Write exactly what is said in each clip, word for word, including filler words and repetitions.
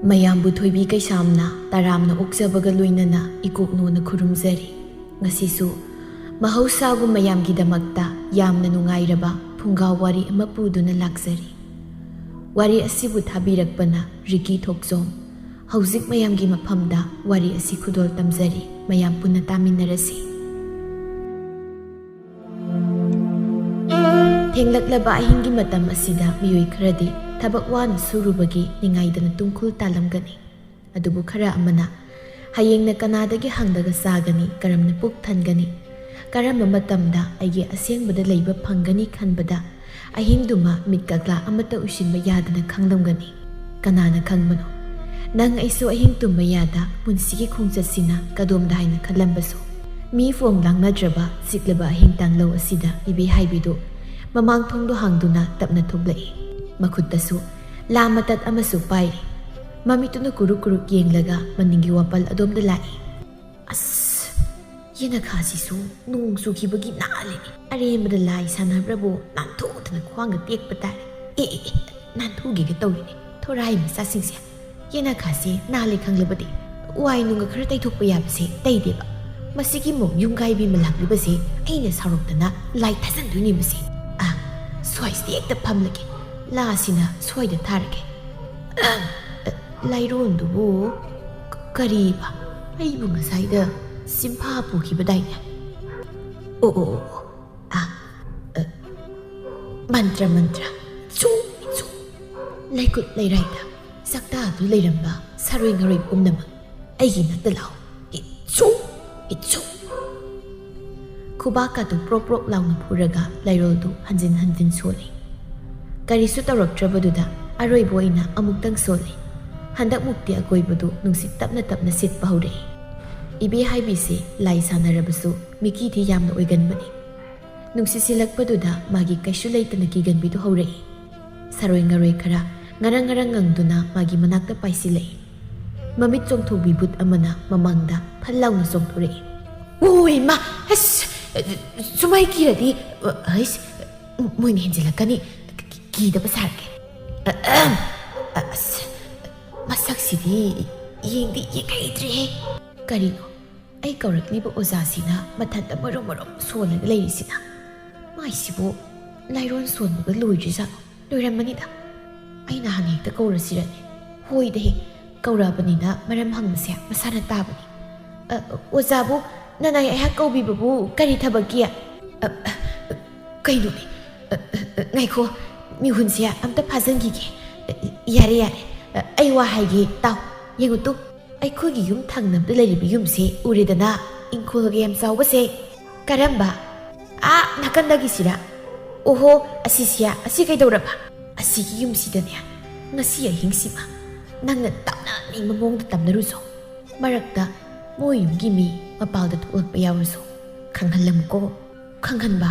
ꯃꯌꯥꯝꯕꯨ ꯊꯣꯏꯕꯤ ꯀꯩꯁꯥꯝꯅ ꯇꯔꯥꯝꯅ ꯑꯣꯛꯆꯕꯒ ꯂꯣꯏꯅꯅ ꯏꯀꯣꯛꯅꯣꯅ ꯈꯨꯔꯨꯝꯖꯔꯤ꯫ ꯉꯁꯤꯁꯨ ꯃꯍꯧꯁꯥꯒꯨꯝ ꯃꯌꯥꯝꯒꯤꯗꯃꯛꯇ ꯌꯥꯝꯅ ꯅꯨꯡꯉꯥꯏꯔꯕ ꯐꯨꯡꯒꯥ ꯋꯥꯔꯤ ꯑꯃ ꯄꯨꯗꯨꯅ ꯂꯥꯛꯆꯔꯤ꯫ ꯋꯥꯔꯤ ꯑꯁꯤꯕꯨ ꯊꯥꯕꯤꯔꯛꯄꯅ ꯔꯤꯀꯤ ꯊꯣꯛꯆꯣꯝ꯫ ꯍꯧꯖꯤꯛ ꯃꯌꯥꯝꯒꯤ ꯃꯐꯝꯗ ꯋꯥꯔꯤ ꯑꯁꯤ ꯈꯨꯗꯣꯜ ꯇꯝꯖꯔꯤ꯫ ꯃꯌꯥꯝ ꯄꯨꯟꯅ ꯇꯥꯃꯤꯟꯅꯔꯁꯤ꯫ ꯊꯦꯡꯂꯛꯂꯕ ꯑꯍꯤꯡꯒꯤ ꯃꯇꯝ ꯑꯁꯤꯗ ꯃꯤꯑꯣꯏ ꯈꯔꯗꯤ ꯊꯕꯛ ꯋꯥꯅ ꯁꯨꯔꯨꯕꯒꯤ ꯅꯤꯡꯉꯥꯏꯗꯅ ꯇꯨꯡꯈꯨꯜ ꯇꯥꯂꯝꯒꯅꯤ꯫ ꯑꯗꯨꯕꯨ ꯈꯔ ꯑꯃꯅ ꯍꯌꯦꯡꯅ ꯀꯅꯥꯗꯒꯤ ꯍꯪꯂꯒ ꯆꯥꯒꯅꯤ, ꯀꯔꯝꯅ ꯄꯨꯛ ꯊꯟꯒꯅꯤ, ꯀꯔꯝꯕ ꯃꯇꯝꯗ ꯑꯩꯒꯤ ꯑꯁꯦꯡꯕꯗ ꯂꯩꯕ ꯐꯪꯒꯅꯤ ꯈꯟꯕꯗ ꯑꯍꯤꯡꯗꯨꯃ ꯃꯤꯠ ꯀꯛꯂꯥ ꯑꯃꯠꯇ ꯎꯏꯁꯤꯟꯕ ꯌꯥꯗꯅ ꯈꯪꯂꯝꯒꯅꯤ꯫ ꯀꯅꯥꯅ ꯈꯪꯕꯅꯣ? ꯅꯪ ꯑꯩꯁꯨ ꯑꯍꯤꯡ ꯇꯨꯝꯕ ꯌꯥꯗ ꯄꯨꯟꯁꯤꯒꯤ ꯈꯣꯡꯆꯠꯁꯤꯅ ꯀꯗꯣꯝꯗ ꯍꯥꯏꯅ ꯈꯜꯂꯝꯕꯁꯨ꯫ ꯃꯤ ꯐꯣꯡ ꯂꯥꯡꯅꯗ꯭ꯔꯕ ꯆꯤꯛꯂꯕ ꯑꯍꯤꯡ ꯇꯥꯡꯂꯧ ꯑꯁꯤꯗ ꯏꯕꯦꯍꯥꯏꯕꯤꯗꯨ ꯃꯃꯥꯡ ꯊꯣꯡꯗꯣ ꯍꯥꯡꯗꯨꯅ ꯇꯞꯅ ꯊꯣꯛꯂꯛꯏ꯫ ꯃꯈꯨꯠꯇꯁꯨ ꯂꯥ ꯃꯇꯠ ꯑꯃꯁꯨ ꯄꯥꯏꯔꯤ꯫ ꯃꯃꯤꯠꯇꯨꯅ ꯀꯨꯔꯨꯛ ꯀꯨꯔꯨꯛ ꯌꯦꯡꯂꯒ ꯃꯅꯤꯡꯒꯤ ꯋꯥꯄꯜ ꯑꯗꯣꯝꯗ ꯂꯥꯛꯏ꯫ ꯑꯁ, ꯌꯦꯅꯈꯥꯁꯤꯁꯨ ꯅꯣꯡ ꯆꯨꯈꯤꯕꯒꯤ ꯅꯥꯜꯂꯤꯅꯦ꯫ ꯑꯔꯦꯝꯕꯗ ꯂꯥꯏ ꯁꯥꯟꯅꯕ꯭ꯔꯕꯨ ꯅꯥꯟꯊꯣꯛꯇꯅ ꯈ꯭ꯋꯥꯡꯒ ꯇꯦꯛꯄ ꯇꯥꯔꯦ꯫ ꯑꯦ, ꯑꯦ, ꯑꯦ, ꯅꯥꯟꯊꯨꯒꯦꯒ ꯇꯧꯔꯤꯅꯦ ꯊꯣꯔꯥꯏ ꯃꯆꯥꯁꯤꯡꯁꯦ꯫ ꯌꯦꯅꯈꯥꯁꯦ ꯅꯥꯜꯂꯦ ꯈꯪꯂꯕꯗꯤ ꯋꯥꯏ ꯅꯨꯡꯒ ꯈꯔ ꯇꯩꯊꯣꯛꯄ ꯌꯥꯕꯁꯦ ꯇꯩꯗꯦꯕ꯫ ꯃꯁꯤꯒꯤ ꯃꯣꯛ ꯌꯨꯝꯒꯥꯏꯕꯤ ꯑꯃ ꯂꯥꯛꯂꯤꯕꯁꯦ ꯑꯩꯅ ꯁꯥꯎꯔꯛꯇꯅ ꯂꯥꯏ ꯊꯥꯖꯟꯗꯣꯏꯅꯦ ꯃꯁꯤ꯫ ꯑ, ꯁ꯭ꯋꯥꯏꯁꯤꯗ ꯍꯦꯛꯇ ꯐꯝꯂꯒꯦ꯫ ꯂꯥꯁꯤꯅ ꯁ꯭ꯋꯥꯏꯗ ꯊꯥꯔꯒꯦ꯫ ꯑ, ꯂꯥꯏꯔꯣꯟꯗꯨꯕꯨ ꯀ-, ꯀꯔꯤꯕ? ꯑꯩꯕꯨ ꯉꯁꯥꯏꯗ ꯁꯤꯝꯐꯥ ꯄꯨꯈꯤꯕꯗꯥꯏꯅꯦ? ꯑꯣ, ꯑꯣ, ꯑꯣ, ꯑꯣ꯫ ꯑ, ꯑ, ꯃꯟꯇ꯭ꯔ, ꯃꯟꯇ꯭ꯔ꯫ ꯆꯨ, ꯆꯨ꯫ ꯂꯩꯀꯨꯠ ꯂꯩꯔꯥꯏꯗ ꯆꯥꯛꯇꯥꯗꯨ ꯂꯩꯔꯝꯕ ꯁꯥꯔꯣꯏ ꯉꯥꯔꯣꯏ ꯄꯨꯝꯅꯃꯛ ꯑꯩꯒꯤ ꯅꯥꯛꯇ ꯂꯥꯛꯑꯣ꯫ ꯏꯠꯁꯨ, ꯏꯠꯁꯨ꯫ ꯈꯨꯕꯥꯛꯀꯗꯨ ꯄ꯭ꯔꯣꯞ ꯄ꯭ꯔꯣꯞ ꯂꯥꯎꯅ ꯐꯨꯔꯒ ꯂꯩꯔꯣꯜꯗꯨ ꯍꯟꯖꯤꯟ ꯍꯟꯖꯤꯟ ꯁꯣꯜꯂꯤ꯫ ꯀꯔꯤꯁꯨ ꯇꯧꯔꯛꯇ꯭ꯔꯕꯗꯨꯗ ꯑꯔꯣꯏꯕ ꯑꯣꯏꯅ ꯑꯃꯨꯛꯇꯪ ꯁꯣꯜꯂꯤ꯫ ꯍꯟꯗꯛꯃꯨꯛꯇꯤ ꯑꯀꯣꯏꯕꯗꯨ ꯅꯨꯡꯁꯤꯠ ꯇꯞꯅ ꯇꯞꯅ ꯁꯤꯠꯄ ꯍꯧꯔꯛꯏ꯫ ꯏꯕꯦ ꯍꯥꯏꯕꯤꯁꯤ ꯂꯥꯏ ꯁꯥꯟꯅꯔꯕꯁꯨ ꯃꯤꯀꯤꯗꯤ ꯌꯥꯝꯅ ꯑꯣꯏꯒꯟꯕꯅꯤ꯫ ꯅꯨꯡꯁꯤꯠ ꯁꯤꯜꯂꯛꯄꯗꯨꯗ ꯃꯥꯒꯤ ꯀꯩꯁꯨ ꯂꯩꯇꯅ ꯀꯤꯒꯟꯕꯤꯗꯨ ꯍꯧꯔꯛꯏ꯫ ꯁꯥꯔꯣꯏ ꯉꯥꯔꯣꯏ ꯈꯔ ꯉꯔꯪ ꯉꯔꯪ ꯉꯪꯗꯨꯅ ꯃꯥꯒꯤ ꯃꯅꯥꯛꯇ ꯄꯥꯏꯁꯤꯜꯂꯛꯏ꯫ ꯃꯃꯤꯠ ꯆꯣꯡꯊꯣꯛꯄꯤ ꯚꯨꯠ ꯑꯃꯅ ꯃꯃꯥꯡꯗ ꯐꯠ ꯂꯥꯎꯅ ꯆꯣꯡꯊꯣꯔꯛꯏ꯫ "ꯑꯣꯏ ꯃꯥ! ꯑꯁ! ꯁꯨꯃꯥꯏ ꯀꯤꯔꯗꯤ, ꯑꯁ, ꯃꯣꯏꯅ ꯍꯦꯟꯖꯤꯜꯂꯛꯀꯅꯤ꯫ ꯀꯤ-, ꯀꯤꯗꯕ ꯁꯥꯔꯒꯦ꯫ ꯑꯁ!" ꯃꯁꯛꯁꯤꯗꯤ ꯌꯦꯡꯗꯤ ꯌꯦꯡꯍꯩꯗ꯭ꯔꯦꯍꯦ꯫ ꯀꯔꯤꯅꯣ ꯑꯩ ꯀꯧꯔꯛꯂꯤꯕ ꯑꯣꯖꯥꯁꯤꯅ ꯃꯊꯟꯇ ꯃꯔꯨꯝ ꯃꯔꯨꯝ ꯁꯣꯜꯂꯒ ꯂꯩꯔꯤꯁꯤꯅ? ꯃꯥꯏꯁꯤꯕꯨ ꯂꯥꯏꯔꯣꯟ ꯁꯣꯟꯕꯒ ꯂꯣꯏꯗ꯭ꯔꯤꯖꯥꯠꯂꯣ? ꯂꯣꯏꯔꯝꯃꯅꯤꯗ꯫ ꯑꯩꯅ ꯍꯥꯟꯅ ꯍꯦꯛꯇ ꯀꯧꯔꯁꯤꯔꯅꯦ? ꯍꯣꯏꯗ ꯍꯦ, ꯀꯧꯔꯛꯑꯕꯅꯤꯅ ꯃꯔꯝ ꯍꯪꯕꯁꯦ ꯃꯁꯥꯅ ꯇꯥꯕꯅꯤ꯫ "ꯑ, ꯑꯣꯖꯥꯕꯨ ꯅꯅꯥꯏ ꯑꯩꯍꯥꯛ ꯀꯧꯕꯤꯕꯕꯨ ꯀꯔꯤ ꯊꯕꯛꯀꯤ?" "ꯑ, ꯑ, ꯀꯩꯅꯣꯅꯦ? ꯑ, ꯑ, ꯑ, ꯉꯥꯏꯈꯣ, ꯃꯤꯍꯨꯟꯁꯦ ꯑꯝꯇ ꯐꯥꯖꯟꯈꯤꯒꯦ꯫ ꯑ, ꯌꯥꯔꯦ, ꯌꯥꯔꯦ꯫ ꯑ, ꯑꯩ ꯋꯥ ꯍꯥꯏꯒꯦ, ꯇꯥꯎ꯫ ꯌꯦꯡꯉꯨ ꯇꯨ, ꯑꯩꯈꯣꯏꯒꯤ ꯌꯨꯝ ꯊꯪꯅꯕꯗ ꯂꯩꯔꯤꯕ ꯌꯨꯝꯁꯦ ꯎꯔꯦꯗꯅ? ꯏꯪꯈꯣꯜꯒ ꯌꯥꯝ ꯆꯥꯎꯕꯁꯦ꯫" "ꯀꯔꯝꯕ? ꯑꯥ, ꯅꯥꯀꯟꯗꯒꯤꯁꯤꯔꯥ? ꯑꯣꯍꯣ, ꯑꯁꯤꯁꯤꯌꯥ, ꯑꯁꯤ ꯀꯩꯗꯧꯔꯕ? ꯑꯁꯤꯒꯤ ꯌꯨꯝꯁꯤꯗꯅꯦ, ꯉꯁꯤ ꯑꯍꯤꯡꯁꯤꯃ ꯅꯪꯅ ꯇꯝꯅꯅꯤꯡꯕ ꯃꯑꯣꯡꯗ ꯇꯝꯅꯔꯨꯆꯣ꯫ ꯃꯔꯛꯇ ꯃꯣꯏ ꯌꯨꯝꯒꯤ ꯃꯤ ꯃꯄꯥꯜꯗ ꯊꯣꯛꯂꯛꯄ ꯌꯥꯎꯔꯁꯨ ꯈꯪꯍꯜꯂꯝꯃꯨꯀꯣ꯫" "ꯈꯪꯍꯟꯕ?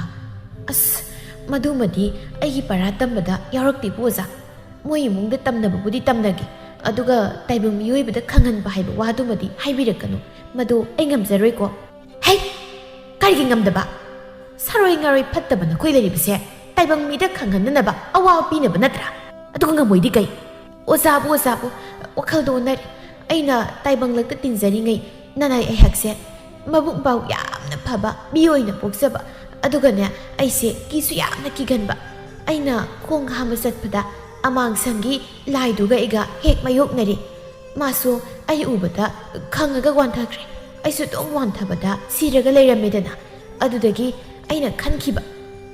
ꯑꯁ, ꯃꯗꯨꯃꯗꯤ ꯑꯩꯒꯤ ꯄꯔꯥ ꯇꯝꯕꯗ ꯌꯥꯎꯔꯛꯇꯦꯕꯨ ꯑꯣꯖꯥ꯫ ꯃꯣꯏ ꯏꯃꯨꯡꯗ ꯇꯝꯅꯕꯕꯨꯗꯤ ꯇꯝꯅꯒꯦ, ꯑꯗꯨꯒ ꯇꯥꯏꯕꯪ ꯃꯤꯑꯣꯏꯕꯗ ꯈꯪꯍꯟꯕ ꯍꯥꯏꯕ ꯋꯥꯗꯨꯃꯗꯤ ꯍꯥꯏꯕꯤꯔꯛꯀꯅꯨ꯫ ꯃꯗꯨ ꯑꯩ ꯉꯝꯖꯔꯣꯏꯀꯣ꯫" "ꯍꯩ! ꯀꯔꯤꯒꯤ ꯉꯝꯗꯕ? ꯁꯥꯔꯣꯏ ꯉꯥꯔꯣꯏ ꯐꯠꯇꯕ ꯅꯈꯣꯏ ꯂꯩꯔꯤꯕꯁꯦ ꯇꯥꯏꯕꯪ ꯃꯤꯗ ꯈꯪꯍꯟꯅꯅꯕ ꯑꯋꯥꯕ ꯄꯤꯅꯕ ꯅꯠꯇ꯭ꯔꯥ? ꯑꯗꯨꯒ ꯉꯝꯃꯣꯏꯗꯤ ꯀꯩ?" "ꯑꯣꯖꯥꯕꯨ, ꯑꯣꯖꯥꯕꯨ, ꯋꯥꯈꯜꯗꯣ ꯑꯣꯟꯅꯔꯦ꯫ ꯑꯩꯅ ꯇꯥꯏꯕꯪꯂꯛꯇ ꯇꯤꯟꯖꯔꯤꯉꯩ ꯅꯅꯥꯏ ꯑꯩꯍꯥꯛꯁꯦ ꯃꯕꯨꯛ ꯃꯄꯥꯎ ꯌꯥꯝꯅ ꯐꯕ ꯃꯤ ꯑꯣꯏꯅ ꯄꯣꯛꯆꯕ, ꯑꯗꯨꯒꯅꯦ, ꯑꯩꯁꯦ ꯀꯤꯁꯨ ꯌꯥꯝꯅ ꯀꯤꯒꯟꯕ꯫ ꯑꯩꯅ ꯈꯣꯡ ꯍꯥꯝꯕ ꯆꯠꯄꯗ ꯑꯃꯥꯡꯁꯪꯒꯤ ꯂꯥꯏꯗꯨꯒ ꯑꯩꯒ ꯍꯦꯛ ꯃꯥꯌꯣꯛꯅꯔꯦ꯫ ꯃꯥꯁꯨ ꯑꯩ ꯎꯕꯗ ꯈꯪꯉꯒ ꯋꯥꯟꯊꯈ꯭ꯔꯦ꯫ ꯑꯩꯁꯨ ꯑꯗꯨꯝ ꯋꯥꯟꯊꯕꯗ ꯁꯤꯔꯒ ꯂꯩꯔꯝꯃꯦꯗꯅ꯫ ꯑꯗꯨꯗꯒꯤ ꯑꯩꯅ ꯈꯟꯈꯤꯕ,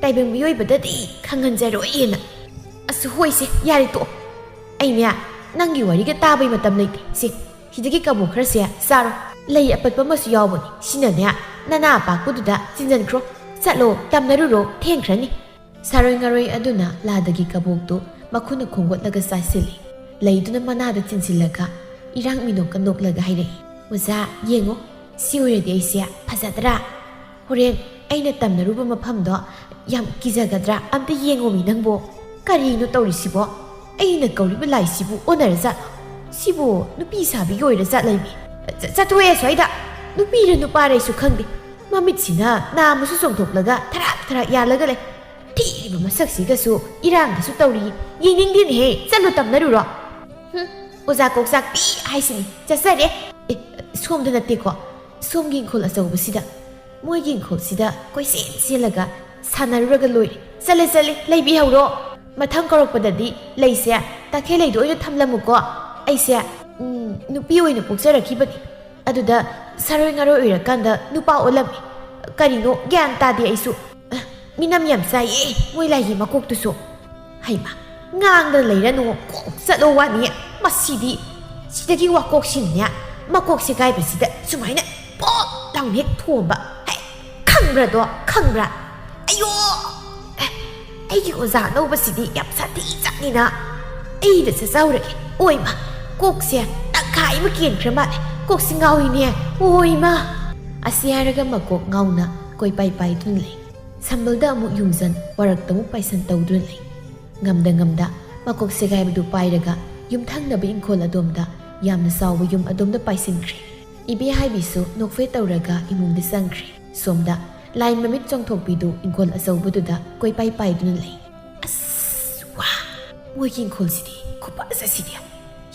ꯇꯥꯏꯕꯪ ꯃꯤꯑꯣꯏꯕꯗꯗꯤ ꯈꯪꯍꯟꯖꯔꯣꯏꯅ꯫" "ꯑꯁ, ꯍꯣꯏꯁꯦ, ꯌꯥꯔꯦ, ꯇꯣꯛꯑꯣ꯫ ꯑꯩꯅꯦ, ꯅꯪꯒꯤ ꯋꯥꯔꯤꯒ ꯇꯥꯕꯩ ꯃꯇꯝ ꯂꯩꯇꯦ꯫ ꯁꯦ, ꯁꯤꯗꯒꯤ ꯀꯕꯣꯛ ꯈꯔꯁꯦ ꯆꯥꯔꯣ꯫ ꯂꯩ ꯑꯄꯠꯄ ꯑꯃꯁꯨ ꯌꯥꯎꯕꯅꯤ꯫ ꯁꯤꯅꯅꯦ, ꯅꯅꯥ ꯑꯄꯥꯛꯄꯗꯨꯗ ꯆꯤꯟꯖꯟꯈ꯭ꯔꯣ꯫ ꯆꯠꯂꯣ, ꯇꯝꯅꯔꯨꯔꯣ, ꯊꯦꯡꯈ꯭ꯔꯅꯤ꯫" ꯁꯥꯔꯣꯏ ꯉꯥꯔꯣꯏ ꯑꯗꯨꯅ ꯂꯥꯗꯒꯤ ꯀꯕꯣꯛꯇꯨ ꯃꯈꯨꯠꯅ ꯈꯣꯡꯒꯠꯂꯒ ꯆꯥꯁꯤꯜꯂꯤ꯫ ꯂꯩꯗꯨꯅ ꯃꯅꯥꯗ ꯆꯤꯟꯁꯤꯜꯂꯒ ꯏꯔꯥꯡ ꯃꯤꯅꯣꯛꯀ ꯅꯣꯛꯂꯒ ꯍꯥꯏꯔꯛꯏ, "ꯑꯣꯖꯥ, ꯌꯦꯡꯉꯣ, ꯁꯤ ꯑꯣꯏꯔꯗꯤ ꯑꯩꯁꯦ ꯐꯖꯗ꯭ꯔꯥ? ꯍꯣꯔꯦꯟ ꯑꯩꯅ ꯇꯝꯅꯔꯨꯕ ꯃꯐꯝꯗꯣ ꯌꯥꯝ ꯀꯤꯖꯒꯗ꯭ꯔꯥ? ꯑꯝꯇ ꯌꯦꯡꯉꯣꯃꯤ ꯅꯪꯕꯣ꯫ ꯀꯔꯤꯅꯣ ꯇꯧꯔꯤꯁꯤꯕꯣ? ꯑꯩꯅ ꯀꯧꯔꯤꯕ ꯂꯥꯏꯁꯤꯕꯨ ꯑꯣꯟꯅꯔꯖꯥꯠꯂꯣ? ꯁꯤꯕꯨ ꯅꯨꯄꯤ ꯁꯥꯕꯒꯤ ꯑꯣꯏꯔꯖꯥꯠꯂꯃꯤ? ꯆ-, ꯆꯠꯊꯣꯛꯑꯦ ꯑꯁ꯭ꯋꯥꯏꯗ! ꯅꯨꯄꯤꯔ ꯅꯨꯄꯥꯔ ꯑꯩꯁꯨ ꯈꯪꯗꯦ꯫ ꯃꯃꯤꯠꯁꯤꯅ ꯅꯥꯝꯃꯁꯨ ꯆꯣꯡꯊꯣꯛꯂꯒ ꯊꯔꯥꯛ ꯊꯔꯥꯛ ꯌꯥꯜꯂꯒ ꯂꯩ꯫ ꯊꯤꯔꯤꯕ ꯃꯁꯛꯁꯤꯒꯁꯨ ꯏꯔꯥꯡꯒꯁꯨ ꯇꯧꯔꯤ꯫ ꯌꯦꯡꯅꯤꯡꯗꯦꯅꯦꯍꯦ, ꯆꯠꯂꯣ ꯇꯝꯅꯔꯨꯔꯣ꯫" "ꯍꯨꯝ, ꯑꯣꯖꯥ ꯀꯣꯛꯆꯥꯛꯄꯤ ꯍꯥꯏꯁꯤꯅꯤ, ꯆꯠꯆꯔꯦ꯫ ꯑꯦ, ꯁꯣꯝꯗ ꯅꯠꯇꯦꯀꯣ, ꯁꯣꯝꯒꯤ ꯏꯪꯈꯣꯜ ꯑꯆꯧꯕꯁꯤꯗ, ꯃꯣꯏꯒꯤ ꯏꯪꯈꯣꯜꯁꯤꯗ ꯀꯣꯏꯆꯦꯟ ꯆꯦꯜꯂꯒ ꯁꯥꯟꯅꯔꯨꯔꯒ ꯂꯣꯏꯔꯦ꯫ ꯆꯠꯂꯦ, ꯆꯠꯂꯦ, ꯂꯩꯕꯤꯍꯧꯔꯣ꯫ ꯃꯊꯪ ꯀꯧꯔꯛꯄꯗꯗꯤ ꯂꯩꯁꯦ ꯇꯈꯦꯜ ꯂꯩꯗ ꯑꯣꯏꯅ ꯊꯝꯂꯝꯃꯨꯀꯣ꯫ ꯑꯩꯁꯦ, ꯎꯝ, ꯅꯨꯄꯤ ꯑꯣꯏꯅ ꯄꯣꯛꯆꯔꯛꯈꯤꯕꯅꯤ꯫ ꯑꯗꯨꯗ ꯁꯥꯔꯣꯏ ꯉꯥꯔꯣꯏ ꯑꯣꯏꯔꯀꯥꯟꯗ ꯅꯨꯄꯥ ꯑꯣꯜꯂꯝꯃꯤ꯫ ꯀꯔꯤꯅꯣ ꯒ꯭ꯌꯥꯟ ꯇꯥꯗꯦ ꯑꯩꯁꯨ꯫ ꯑ, ꯃꯤꯅꯝ ꯌꯥꯝ ꯆꯥꯏꯌꯦ ꯃꯣꯏ ꯂꯥꯏꯒꯤ ꯃꯀꯣꯛꯇꯨꯁꯨ꯫ ꯍꯩꯃꯥ, ꯉꯥꯡꯗꯅ ꯂꯩꯔꯅꯨ, ꯀꯣꯛ ꯆꯠꯂꯣ ꯋꯥꯅꯤ꯫ ꯃꯁꯤꯗꯤ, ꯁꯤꯗꯒꯤ ꯋꯥꯀꯣꯛꯁꯤꯅꯅꯦ, ꯃꯀꯣꯛ ꯁꯦꯒꯥꯏꯕꯁꯤꯗ ꯁꯨꯃꯥꯏꯅ ꯄꯣꯞ ꯂꯥꯎꯅ ꯍꯦꯛ ꯊꯣꯝꯕ꯫ ꯍꯦꯛ ꯈꯪꯕ꯭ꯔꯥꯗꯣ, ꯈꯪꯕ꯭ꯔꯥ? ꯑꯌꯣ! ꯑꯦ, ꯑꯩꯒꯤ ꯑꯣꯖꯥ ꯑꯅꯧꯕꯁꯤꯗꯤ ꯌꯥꯝ ꯁꯥꯊꯤ ꯆꯥꯠꯅꯤꯅ꯫ ꯑꯩꯗ ꯆꯠꯆꯍꯧꯔꯒꯦ꯫ ꯑꯣꯏꯃ, ꯀꯣꯛꯁꯦ ꯇꯪꯈꯥꯏ ꯑꯃ ꯀꯦꯟꯈ꯭ꯔ ꯃꯥꯜꯂꯦ꯫ ꯀꯣꯛꯁꯦ ꯉꯥꯎꯏꯅꯦ꯫ ꯑꯣꯏꯃ! ꯑꯁꯤ ꯍꯥꯏꯔꯒ ꯃꯀꯣꯛ ꯉꯥꯎꯅ ꯀꯣꯏꯄꯥꯏ ꯄꯥꯏꯗꯨꯅ ꯂꯩ꯫ ꯁꯝꯕꯜꯗ ꯑꯃꯨꯛ ꯌꯨꯡꯖꯟ, ꯋꯥꯔꯛꯇ ꯑꯃꯨꯛ ꯄꯥꯏꯁꯟ ꯇꯧꯗꯨꯅ ꯂꯩ꯫ ꯉꯝꯗ ꯉꯝꯗ ꯃꯀꯣꯛ ꯁꯦꯒꯥꯏꯕꯗꯨ ꯄꯥꯏꯔꯒ ꯌꯨꯝꯊꯪꯅꯕ ꯏꯪꯈꯣꯜ ꯑꯗꯣꯝꯗ, ꯌꯥꯝꯅ ꯆꯥꯎꯕ ꯌꯨꯝ ꯑꯗꯣꯝꯗ ꯄꯥꯏꯁꯤꯟꯈ꯭ꯔꯦ꯫ ꯏꯕꯦ ꯍꯥꯏꯕꯤꯁꯨ ꯅꯣꯛꯐꯦꯠ ꯇꯧꯔꯒ ꯏꯃꯨꯡꯗ ꯆꯪꯈ꯭ꯔꯦ꯫ ꯁꯣꯝꯗ ꯂꯥꯏꯟ ꯃꯃꯤꯠ ꯆꯣꯡꯊꯣꯛꯄꯤꯗꯨ ꯏꯪꯈꯣꯜ ꯑꯆꯧꯕꯗꯨꯗ ꯀꯣꯏꯄꯥꯏ ꯄꯥꯏꯗꯨꯅ ꯂꯩ꯫ ꯑꯁ, ꯋꯥ! ꯃꯣꯏꯒꯤ ꯏꯪꯈꯣꯜꯁꯤꯗꯤ ꯈꯨꯐꯖꯁꯤꯗꯤ!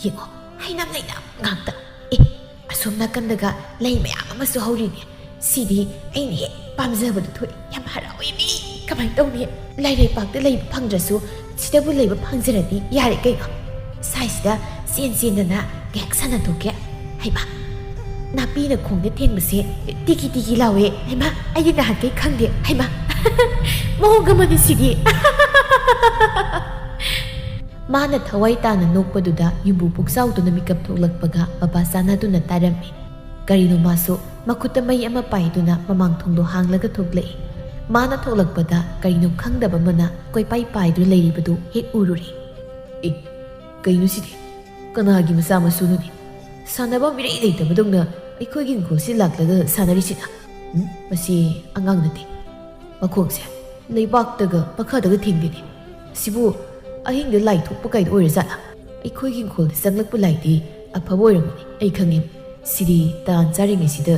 ꯌꯦꯡꯉꯣ, ꯍꯩꯅꯝ ꯂꯩꯅꯝ ꯉꯥꯛꯇ꯫ ꯑꯦ, ꯑꯁꯣꯝ ꯅꯥꯀꯟꯗꯒ ꯂꯩ ꯃꯌꯥꯝ ꯑꯃꯁꯨ ꯍꯧꯔꯤꯅꯦ꯫ ꯁꯤꯗꯤ ꯑꯩꯅ ꯍꯦꯛ ꯄꯥꯝꯖꯕꯗꯨ ꯊꯣꯛꯑꯦ꯫ ꯌꯥꯝ ꯍꯔꯥꯎꯋꯦ ꯃꯤ꯫ ꯀꯃꯥꯏꯅ ꯇꯧꯅꯤ? ꯂꯩꯔꯩꯄꯥꯛꯇ ꯂꯩꯕ ꯐꯪꯗ꯭ꯔꯁꯨ ꯁꯤꯗꯕꯨ ꯂꯩꯕ ꯐꯪꯖꯔꯗꯤ ꯌꯥꯔꯦ ꯀꯩꯅꯣ꯫ ꯁ꯭ꯋꯥꯏꯁꯤꯗ ꯆꯦꯟ ꯆꯦꯟꯗꯅ ꯉꯥꯏꯍꯥꯛ ꯁꯥꯟꯅꯊꯣꯛꯀꯦ꯫ ꯍꯩꯃꯥ, ꯅꯥꯄꯤꯅ ꯈꯣꯡꯗ ꯊꯦꯡꯕꯁꯦ ꯇꯤꯀꯤ ꯇꯤꯀꯤ ꯂꯥꯎꯋꯦ꯫ ꯍꯩꯃꯥ, ꯑꯩꯗꯤ ꯅꯍꯥꯟꯈꯩ ꯈꯪꯗꯦ꯫ ꯍꯩꯃꯥ, ꯃꯑꯣꯡ ꯑꯃꯅꯤ ꯁꯤꯗꯤ꯫ ꯃꯥꯅ ꯊꯋꯥꯏ ꯇꯥꯅ ꯅꯣꯛꯄꯗꯨꯗ ꯌꯨꯝꯕꯨ ꯄꯨꯛꯆꯥꯎꯗꯨꯅ ꯃꯤꯀꯞ ꯊꯣꯛꯂꯛꯄꯒ ꯃꯄꯥ ꯆꯥꯅꯗꯨꯅ ꯇꯥꯔꯝꯃꯤ꯫ ꯀꯔꯤꯅꯣ ꯃꯥꯁꯨ ꯃꯈꯨꯠꯇ ꯃꯩ ꯑꯃ ꯄꯥꯏꯗꯨꯅ ꯃꯃꯥꯡ ꯊꯣꯡꯗꯣ ꯍꯥꯡꯂꯒ ꯊꯣꯛꯂꯛꯏ꯫ ꯃꯥꯅ ꯊꯣꯛꯂꯛꯄꯗ ꯀꯔꯤꯅꯣ ꯈꯪꯗꯕ ꯑꯃꯅ ꯀꯣꯏꯄꯥꯏ ꯄꯥꯏꯗꯨꯅ ꯂꯩꯔꯤꯕꯗꯨ ꯍꯦꯛ ꯎꯔꯨꯔꯦ꯫ "ꯑꯦ, ꯀꯩꯅꯣ ꯁꯤꯗꯤ? ꯀꯅꯥꯒꯤ ꯃꯆꯥ ꯃꯁꯨꯅꯣꯅꯦ? ꯁꯥꯟꯅꯐꯝ ꯏꯔꯩ ꯂꯩꯇꯕꯗꯧꯅ ꯑꯩꯈꯣꯏꯒꯤ ꯏꯪꯈꯣꯜꯁꯤ ꯂꯥꯛꯂꯒ ꯁꯥꯟꯅꯔꯤꯁꯤꯅ? ꯎꯝ, ꯃꯁꯤ ꯑꯉꯥꯡ ꯅꯠꯇꯦ꯫ ꯃꯈꯣꯡꯁꯦ ꯂꯩꯕꯥꯛꯇꯒ ꯃꯈꯥꯗꯒ ꯊꯦꯡꯗꯦꯅꯦ꯫ ꯁꯤꯕꯨ ꯑꯍꯤꯡꯗ ꯂꯥꯏ ꯊꯣꯛꯄ ꯀꯥꯏꯗ ꯑꯣꯏꯔꯖꯥꯠꯂꯥ? ꯑꯩꯈꯣꯏꯒꯤ ꯏꯪꯈꯣꯜꯗ ꯆꯪꯂꯛꯄ ꯂꯥꯏꯗꯤ ꯑꯐꯕ ꯑꯣꯏꯔꯝꯒꯅꯤ, ꯑꯩ ꯈꯪꯉꯦ꯫ ꯁꯤꯗꯤ ꯇꯥꯟ ꯆꯥꯔꯤꯉꯩꯁꯤꯗ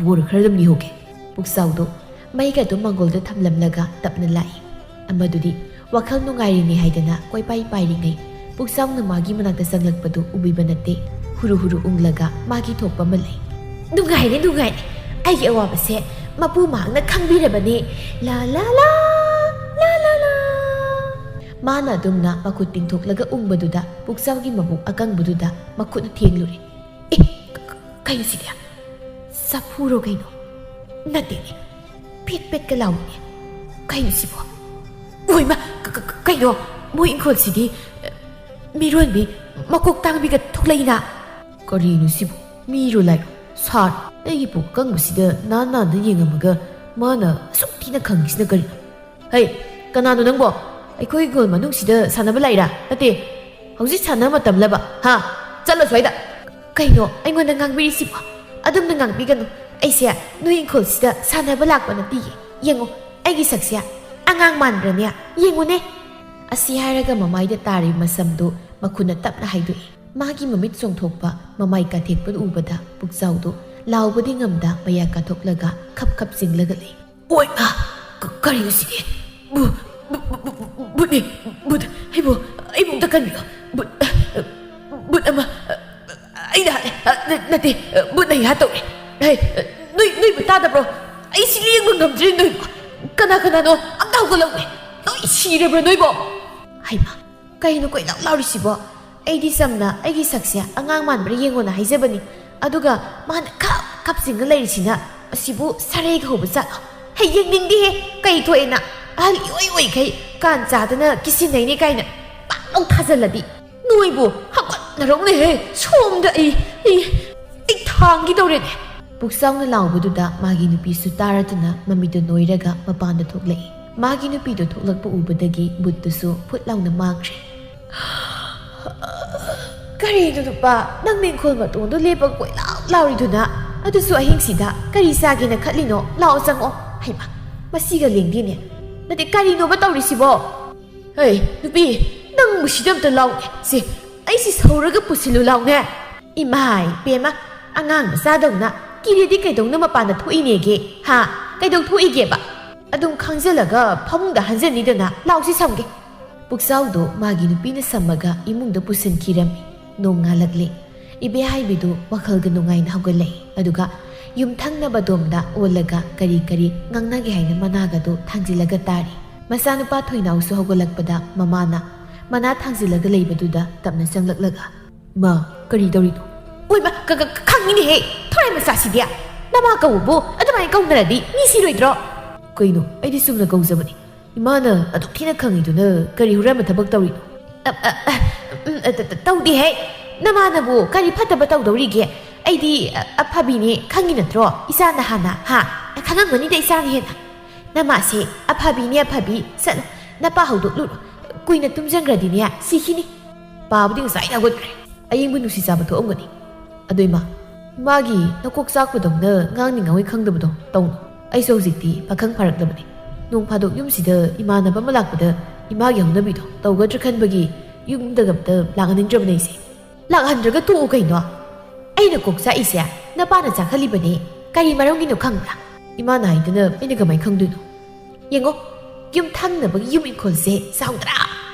ꯕꯣꯔ ꯈꯔ ꯑꯗꯨꯝ ꯅꯤꯍꯧꯒꯦ꯫" ꯄꯨꯛꯆꯥꯎꯗꯣ ꯃꯩꯒꯗꯣ ꯃꯥꯡꯒꯣꯜꯗ ꯊꯝꯂꯝꯂꯒ ꯇꯞꯅ ꯂꯥꯛꯏ꯫ ꯑꯃꯗꯨꯗꯤ ꯋꯥꯈꯜ ꯅꯨꯡꯉꯥꯏꯔꯤꯅꯦ ꯍꯥꯏꯗꯅ ꯀꯣꯏꯄꯥꯏ ꯄꯥꯏꯔꯤꯉꯩ ꯄꯨꯛꯆꯥꯎꯅ ꯃꯥꯒꯤ ꯃꯅꯥꯛꯇ ꯆꯪꯂꯛꯄꯗꯨ ꯎꯕꯤꯕ ꯅꯠꯇꯦ꯫ ꯍꯨꯔꯨ ꯍꯨꯔꯨ ꯎꯪꯂꯒ ꯃꯥꯒꯤ ꯊꯣꯛꯄ ꯑꯃ ꯂꯩ꯫ "ꯅꯨꯡꯉꯥꯏꯔꯦ, ꯅꯨꯡꯉꯥꯏꯔꯦ꯫ ꯑꯩꯒꯤ ꯑꯋꯥꯕꯁꯦ ꯃꯄꯨ ꯃꯍꯥꯛꯅ ꯈꯪꯕꯤꯔꯕꯅꯦ꯫ ꯂꯥ, ꯂꯥ, ꯂꯥ, ꯂꯥ, ꯂꯥ, ꯂꯥ꯫" ꯃꯥꯅ ꯑꯗꯨꯝꯅ ꯃꯈꯨꯠ ꯇꯤꯡꯊꯣꯛꯂꯒ ꯎꯪꯕꯗꯨꯗ ꯄꯨꯛꯆꯥꯎꯒꯤ ꯃꯕꯨꯛ ꯑꯀꯪꯕꯗꯨꯗ ꯃꯈꯨꯠꯅ ꯊꯦꯡꯂꯨꯔꯦ꯫ "ꯑꯦ, ꯀ-, ꯀ-, ꯀꯩꯅꯣ ꯁꯤꯗꯤ? ꯆꯐꯨꯔꯣ ꯀꯩꯅꯣ? ꯅꯠꯇꯦꯅꯦ, ꯄꯦꯠ ꯄꯦꯠꯀ ꯂꯥꯎꯏꯅꯦ꯫ ꯀꯩꯅꯣ ꯁꯤꯕꯣ? ꯑꯣꯏꯃ, ꯀ-, ꯀ-, ꯀ-, ꯀꯩꯅꯣ? ꯃꯣꯏ ꯏꯪꯈꯣꯜꯁꯤꯗꯤ, ꯑ, ꯃꯤꯔꯣꯟꯕꯤ ꯃꯀꯣꯛ ꯇꯥꯡꯕꯤꯒ ꯊꯣꯛꯂꯛꯏꯅ꯫ ꯀꯔꯤꯅꯣ ꯁꯤꯕꯨ? ꯃꯤꯔꯣ ꯂꯥꯏꯔꯣ? ꯁꯥꯔ, ꯑꯩꯒꯤ ꯄꯨꯛ ꯑꯀꯪꯕꯁꯤꯗ ꯅꯥꯟ ꯅꯥꯟꯗ ꯌꯦꯡꯉꯝꯃꯒ ꯃꯥꯅ ꯑꯁꯨꯛ ꯊꯤꯅ ꯈꯪꯉꯤꯁꯤꯅ ꯀꯔꯤꯅꯣ? ꯍꯩ, ꯀꯅꯥꯅꯣ ꯅꯪꯕꯣ? ꯑꯩꯈꯣꯏ ꯏꯪꯈꯣꯜ ꯃꯅꯨꯡꯁꯤꯗ ꯁꯥꯟꯅꯕ ꯂꯥꯛꯏꯔꯥ? ꯅꯠꯇꯦ, ꯍꯧꯖꯤꯛ ꯁꯥꯟꯅꯕ ꯃꯇꯝꯂꯕ? ꯍꯥ? ꯆꯠꯂꯣ ꯁ꯭ꯋꯥꯏꯗ!" "ꯀꯩꯅꯣ ꯑꯩꯉꯣꯟꯗ ꯉꯥꯡꯕꯤꯔꯤꯁꯤꯕꯣ? ꯑꯗꯨꯝꯅ ꯉꯥꯡꯕꯤꯒꯅꯨ꯫ ꯑꯩꯁꯦ ꯅꯣꯏ ꯏꯪꯈꯣꯜꯁꯤꯗ ꯁꯥꯟꯅꯕ ꯂꯥꯛꯄ ꯅꯠꯇꯤꯌꯦ꯫ ꯌꯦꯡꯉꯣ, ꯑꯩꯒꯤ ꯁꯛꯁꯦ ꯑꯉꯥꯡ ꯃꯥꯟꯕ꯭ꯔꯅꯦ? ꯌꯦꯡꯉꯨꯅꯦ꯫" ꯑꯁꯤ ꯍꯥꯏꯔꯒ ꯃꯃꯥꯏꯗ ꯇꯥꯔꯤꯕ ꯃꯁꯝꯗꯨ ꯃꯈꯨꯠꯅ ꯇꯞꯅ ꯍꯥꯏꯗꯣꯛꯏ꯫ ꯃꯥꯒꯤ ꯃꯃꯤꯠ ꯆꯣꯡꯊꯣꯛꯄ, ꯃꯃꯥꯏ ꯀꯥꯊꯦꯛꯄꯗꯨ ꯎꯕꯗ ꯄꯨꯛꯆꯥꯎꯗꯨ ꯂꯥꯎꯕꯗꯤ ꯉꯝꯗ ꯃꯌꯥ ꯀꯥꯊꯣꯛꯂꯒ ꯈꯞ ꯈꯞ ꯆꯤꯡꯂꯒ ꯂꯩ꯫ "ꯑꯣꯏꯃ! ꯀ-, ꯀꯔꯤꯅꯣ ꯁꯤꯗꯤ? ꯚꯨ-, ꯚꯨ-, ꯚꯨ-, ꯚꯨ-, ꯚꯨꯠꯅꯤ! ꯚꯨꯠ! ꯑꯩꯕꯨ, ꯑꯩꯕꯨ ꯑꯝꯇ ꯀꯟꯕꯤꯌꯨ! ꯚꯨꯠ, ꯚꯨꯠ ꯑꯃ, ꯑꯩꯅ ꯍꯥꯠꯂꯦ! ꯑ, ꯅ-, ꯅꯠꯇꯦ, ꯚꯨꯠꯅ ꯑꯩ ꯍꯥꯠꯇꯧꯔꯦ! ꯍꯦ, ꯅꯣꯏ, ꯅꯣꯏꯕꯨ ꯇꯥꯗꯕ꯭ꯔꯣ? ꯑꯩ ꯁꯤ ꯂꯦꯡꯕ ꯉꯝꯗ꯭ꯔꯦ ꯅꯣꯏꯕꯨ! ꯀꯅꯥ ꯀꯅꯥꯅꯣ? ꯑꯝꯇ ꯍꯧꯒꯠꯂꯛꯎꯅꯦ! ꯂꯣꯏ ꯁꯤꯔꯕ꯭ꯔꯥ ꯅꯣꯏꯕꯣ?" ꯍꯩꯃꯥ! ꯀꯩꯅꯣ ꯀꯣꯏꯂꯥꯎ ꯂꯥꯎꯔꯤꯁꯤꯕꯣ? ꯑꯩꯗꯤ ꯆꯝꯅ ꯑꯩꯒꯤ ꯁꯛꯁꯦ ꯑꯉꯥꯡ ꯃꯥꯟꯕ꯭ꯔꯥ ꯌꯦꯡꯉꯣꯅ ꯍꯥꯏꯖꯕꯅꯤ꯫ ꯑꯗꯨꯒ ꯃꯥꯅ ꯈꯞ ꯈꯞ ꯆꯤꯡꯉ ꯂꯩꯔꯤꯁꯤꯅ, ꯑꯁꯤꯕꯨ ꯁꯥꯔꯩꯒ ꯍꯧꯕ ꯖꯥꯠꯂꯣ? ꯍꯩ, ꯌꯦꯡꯅꯤꯡꯗꯦꯍꯦ꯫ ꯀꯩ ꯊꯣꯛꯑꯦꯅ? ꯑꯍꯜ ꯏꯑꯣꯏ ꯑꯣꯏꯈꯩ ꯀꯥꯟ ꯆꯥꯗꯅ ꯀꯤꯁꯤꯟꯅꯩꯅꯦ ꯀꯥꯏꯅ ꯄꯥꯛꯂꯥꯎ ꯊꯥꯖꯜꯂꯗꯤ꯫ ꯅꯣꯏꯕꯨ ꯍꯧꯒꯠꯅꯔꯧꯅꯦꯍꯦ! ꯁꯣꯝꯗ ꯑꯩ, ꯑꯩ, ꯑꯩ ꯊꯥꯡꯒꯤꯗꯧꯔꯦꯅꯦ꯫ ꯄꯨꯛꯆꯥꯎꯅ ꯂꯥꯎꯕꯗꯨꯗ ꯃꯥꯒꯤ ꯅꯨꯄꯤꯁꯨ ꯇꯥꯔꯗꯨꯅ ꯃꯃꯤꯠꯇꯨ ꯅꯣꯏꯔꯒ ꯃꯄꯥꯟꯗ ꯊꯣꯛꯂꯛꯏ꯫ ꯃꯥꯒꯤ ꯅꯨꯄꯤꯗꯨ ꯊꯣꯛꯂꯛꯄ ꯎꯕꯗꯒꯤ ꯚꯨꯠꯇꯨꯁꯨ ꯐꯨꯠ ꯂꯥꯎꯅ ꯃꯥꯡꯈ꯭ꯔꯦ꯫ "ꯀꯔꯤꯅꯣ ꯅꯨꯄꯥ, ꯅꯪ ꯏꯪꯈꯣꯜ ꯃꯇꯣꯟꯗꯣ ꯂꯦꯞꯄꯒ ꯀꯣꯏꯂꯥꯎ ꯂꯥꯎꯔꯤꯗꯨꯅ? ꯑꯗꯨꯁꯨ ꯑꯍꯤꯡꯁꯤꯗ ꯀꯔꯤ ꯆꯥꯒꯦꯅ ꯈꯠꯂꯤꯅꯣ? ꯂꯥꯛꯑꯣ ꯆꯪꯉꯛꯑꯣ꯫" ꯍꯩꯃꯥ, ꯃꯁꯤꯒ ꯂꯦꯡꯗꯦꯅꯦ꯫ ꯅꯠꯇꯦ, ꯀꯔꯤꯅꯣꯕ ꯇꯧꯔꯤꯁꯤꯕꯣ? ꯍꯩ, ꯅꯨꯄꯤ, ꯅꯪ ꯃꯁꯤꯗ ꯑꯝꯇ ꯂꯥꯎꯅꯦ꯫ ꯁꯦ, ꯑꯩꯁꯤ ꯁꯧꯔꯒ ꯄꯨꯁꯤꯜꯂꯨ ꯂꯥꯎꯅꯦ꯫ ꯏꯃꯥꯏ ꯄꯦꯝꯃ, ꯑꯉꯥꯡ ꯃꯆꯥꯗꯧꯅ ꯀꯤꯔꯗꯤ ꯀꯩꯗꯧꯅ ꯃꯄꯥꯟꯗ ꯊꯣꯛꯏꯅꯦꯒꯦ? ꯍꯥ? ꯀꯩꯗꯧ ꯊꯣꯛꯏꯒꯦꯕ? ꯑꯗꯨꯝ ꯈꯥꯡꯖꯜꯂꯒ ꯐꯃꯨꯡꯗ ꯍꯟꯖꯟꯅꯤꯗꯅ꯫ ꯂꯥꯎꯁꯤ ꯁꯝꯒꯦ꯫ ꯄꯨꯛꯆꯥꯎꯗꯨ ꯃꯥꯒꯤ ꯅꯨꯄꯤꯅ ꯁꯝꯃꯒ ꯏꯃꯨꯡꯗ ꯄꯨꯁꯤꯟꯈꯤꯔꯝꯃꯤ꯫ ꯅꯣꯡ ꯉꯥꯜꯂꯛꯂꯦ꯫ ꯏꯕꯦꯍꯥꯏꯕꯤꯗꯨ ꯋꯥꯈꯜꯒ ꯅꯨꯡꯉꯥꯏꯅ ꯍꯧꯒꯠꯂꯛꯏ꯫ ꯑꯗꯨꯒ ꯌꯨꯝꯊꯪꯅꯕ ꯗꯣꯝꯗ ꯑꯣꯜꯂꯒ ꯀꯔꯤ ꯀꯔꯤ ꯉꯥꯡꯅꯒꯦ ꯍꯥꯏꯅ ꯃꯅꯥꯒꯗꯨ ꯊꯥꯡꯖꯤꯜꯂꯒ ꯇꯥꯔꯤ꯫ ꯃꯆꯥꯅꯨꯄꯥ ꯊꯣꯏꯅꯥꯎꯁꯨ ꯍꯧꯒꯠꯂꯛꯄꯗ ꯃꯃꯥꯅ ꯃꯅꯥ ꯊꯥꯡꯖꯤꯜꯂꯒ ꯂꯩꯕꯗꯨꯗ ꯇꯞꯅ ꯆꯪꯂꯛꯂꯒ, "ꯏꯃꯥ, ꯀꯔꯤ ꯇꯧꯔꯤꯅꯣ?" "ꯑꯣꯏꯃ, ꯈꯪꯉꯤꯅꯦꯍꯦ, ꯊꯣꯔꯥꯏ ꯃꯆꯥꯁꯤꯗꯤ꯫ ꯅꯃꯥ ꯀꯧꯕꯕꯨ ꯑꯗꯨꯃꯥꯏꯅ ꯀꯧꯅꯔꯗꯤ ꯃꯤ ꯁꯤꯔꯣꯏꯗ꯭ꯔꯣ?" "ꯀꯩꯅꯣ, ꯑꯩꯗꯤ ꯆꯨꯝꯅ ꯀꯧꯖꯕꯅꯤ꯫ ꯏꯃꯥꯅ ꯑꯗꯨꯛ ꯊꯤꯅ ꯈꯪꯉꯤꯗꯨꯅ ꯀꯔꯤ ꯍꯨꯔꯥꯟꯕ ꯊꯕꯛ ꯇꯧꯔꯤꯅꯣ?" "ꯑ, ꯑ, ꯑ, ꯎꯝ, ꯑ, ꯇ-, ꯇ-, ꯇꯧꯗꯦꯍꯦ꯫ ꯅꯃꯥꯅꯕꯨ ꯀꯔꯤ ꯐꯠꯇꯕ ꯇꯧꯗꯧꯔꯤꯒꯦ? ꯑꯩꯗꯤ, ꯑ, ꯑꯐꯕꯤꯅꯦ ꯈꯪꯉꯤ ꯅꯠꯇ꯭ꯔꯣ? ꯏꯆꯥꯅ ꯍꯥꯟꯅ, ꯍꯥ? ꯈꯪꯉꯝꯒꯅꯤꯗ ꯏꯆꯥꯅ ꯍꯦꯟꯅ꯫ ꯅꯃꯥꯁꯦ ꯑꯐꯕꯤꯅꯦ ꯑꯐꯕꯤ꯫ ꯆꯠꯂꯣ, ꯅꯄꯥ ꯍꯧꯗꯣꯛꯂꯨꯔꯣ꯫ ꯀꯨꯏꯅ ꯇꯨꯝꯖꯟꯈ꯭ꯔꯗꯤꯅꯦ ꯁꯤꯈꯤꯅꯤ꯫ ꯄꯥꯕꯨꯗꯤ ꯉꯁꯥꯏꯅ ꯍꯧꯒꯠꯈ꯭ꯔꯦ꯫ ꯑꯌꯤꯡꯕ ꯅꯨꯡꯁꯤꯠ ꯆꯥꯕ ꯊꯣꯛꯑꯝꯒꯅꯤ꯫ ꯑꯗꯣ ꯏꯃꯥ, ꯏꯃꯥꯒꯤ ꯅꯀꯣꯛ ꯆꯥꯛꯄꯗꯧꯅ ꯉꯥꯡꯅꯤ ꯉꯥꯡꯉꯣꯏ ꯈꯪꯗꯕꯗꯣ ꯇꯧꯅꯨ꯫ ꯑꯩꯁꯨ ꯍꯧꯖꯤꯛꯇꯤ ꯄꯥꯈꯪ ꯐꯥꯔꯛꯂꯕꯅꯤ꯫ ꯅꯣꯡ ꯐꯥꯗꯣꯛ ꯌꯨꯝꯁꯤꯗ ꯏꯃꯥꯟꯅꯕ ꯑꯃ ꯂꯥꯛꯄꯗ ꯏꯃꯥꯒꯤ ꯍꯧꯅꯕꯤꯗꯣ ꯇꯧꯒꯗ꯭ꯔꯥ ꯈꯟꯕꯒꯤ ꯌꯨꯝꯗꯒ ꯑꯝꯇ ꯂꯥꯛꯍꯟꯅꯤꯡꯗ꯭ꯔꯕꯅꯦ ꯑꯩꯁꯦ꯫" "ꯂꯥꯛꯍꯟꯗ꯭ꯔꯒ ꯇꯣꯛꯎ ꯀꯩꯅꯣ꯫ ꯑꯩꯅ ꯀꯣꯛ ꯆꯥꯛꯏꯁꯦ ꯅꯄꯥꯅ ꯆꯥꯛꯍꯜꯂꯤꯕꯅꯦ꯫ ꯀꯔꯤ ꯃꯔꯝꯒꯤꯅꯣ ꯈꯪꯕ꯭ꯔꯥ?" "ꯏꯃꯥꯅ ꯍꯥꯏꯗꯅ ꯑꯩꯅ ꯀꯃꯥꯏꯅ ꯈꯪꯗꯣꯏꯅꯣ?" "ꯌꯦꯡꯉꯣ, ꯌꯨꯝ ꯊꯪꯅꯕꯒꯤ ꯌꯨꯝ ꯏꯪꯈꯣꯜꯁꯦ ꯆꯥꯎꯗ꯭ꯔꯥ?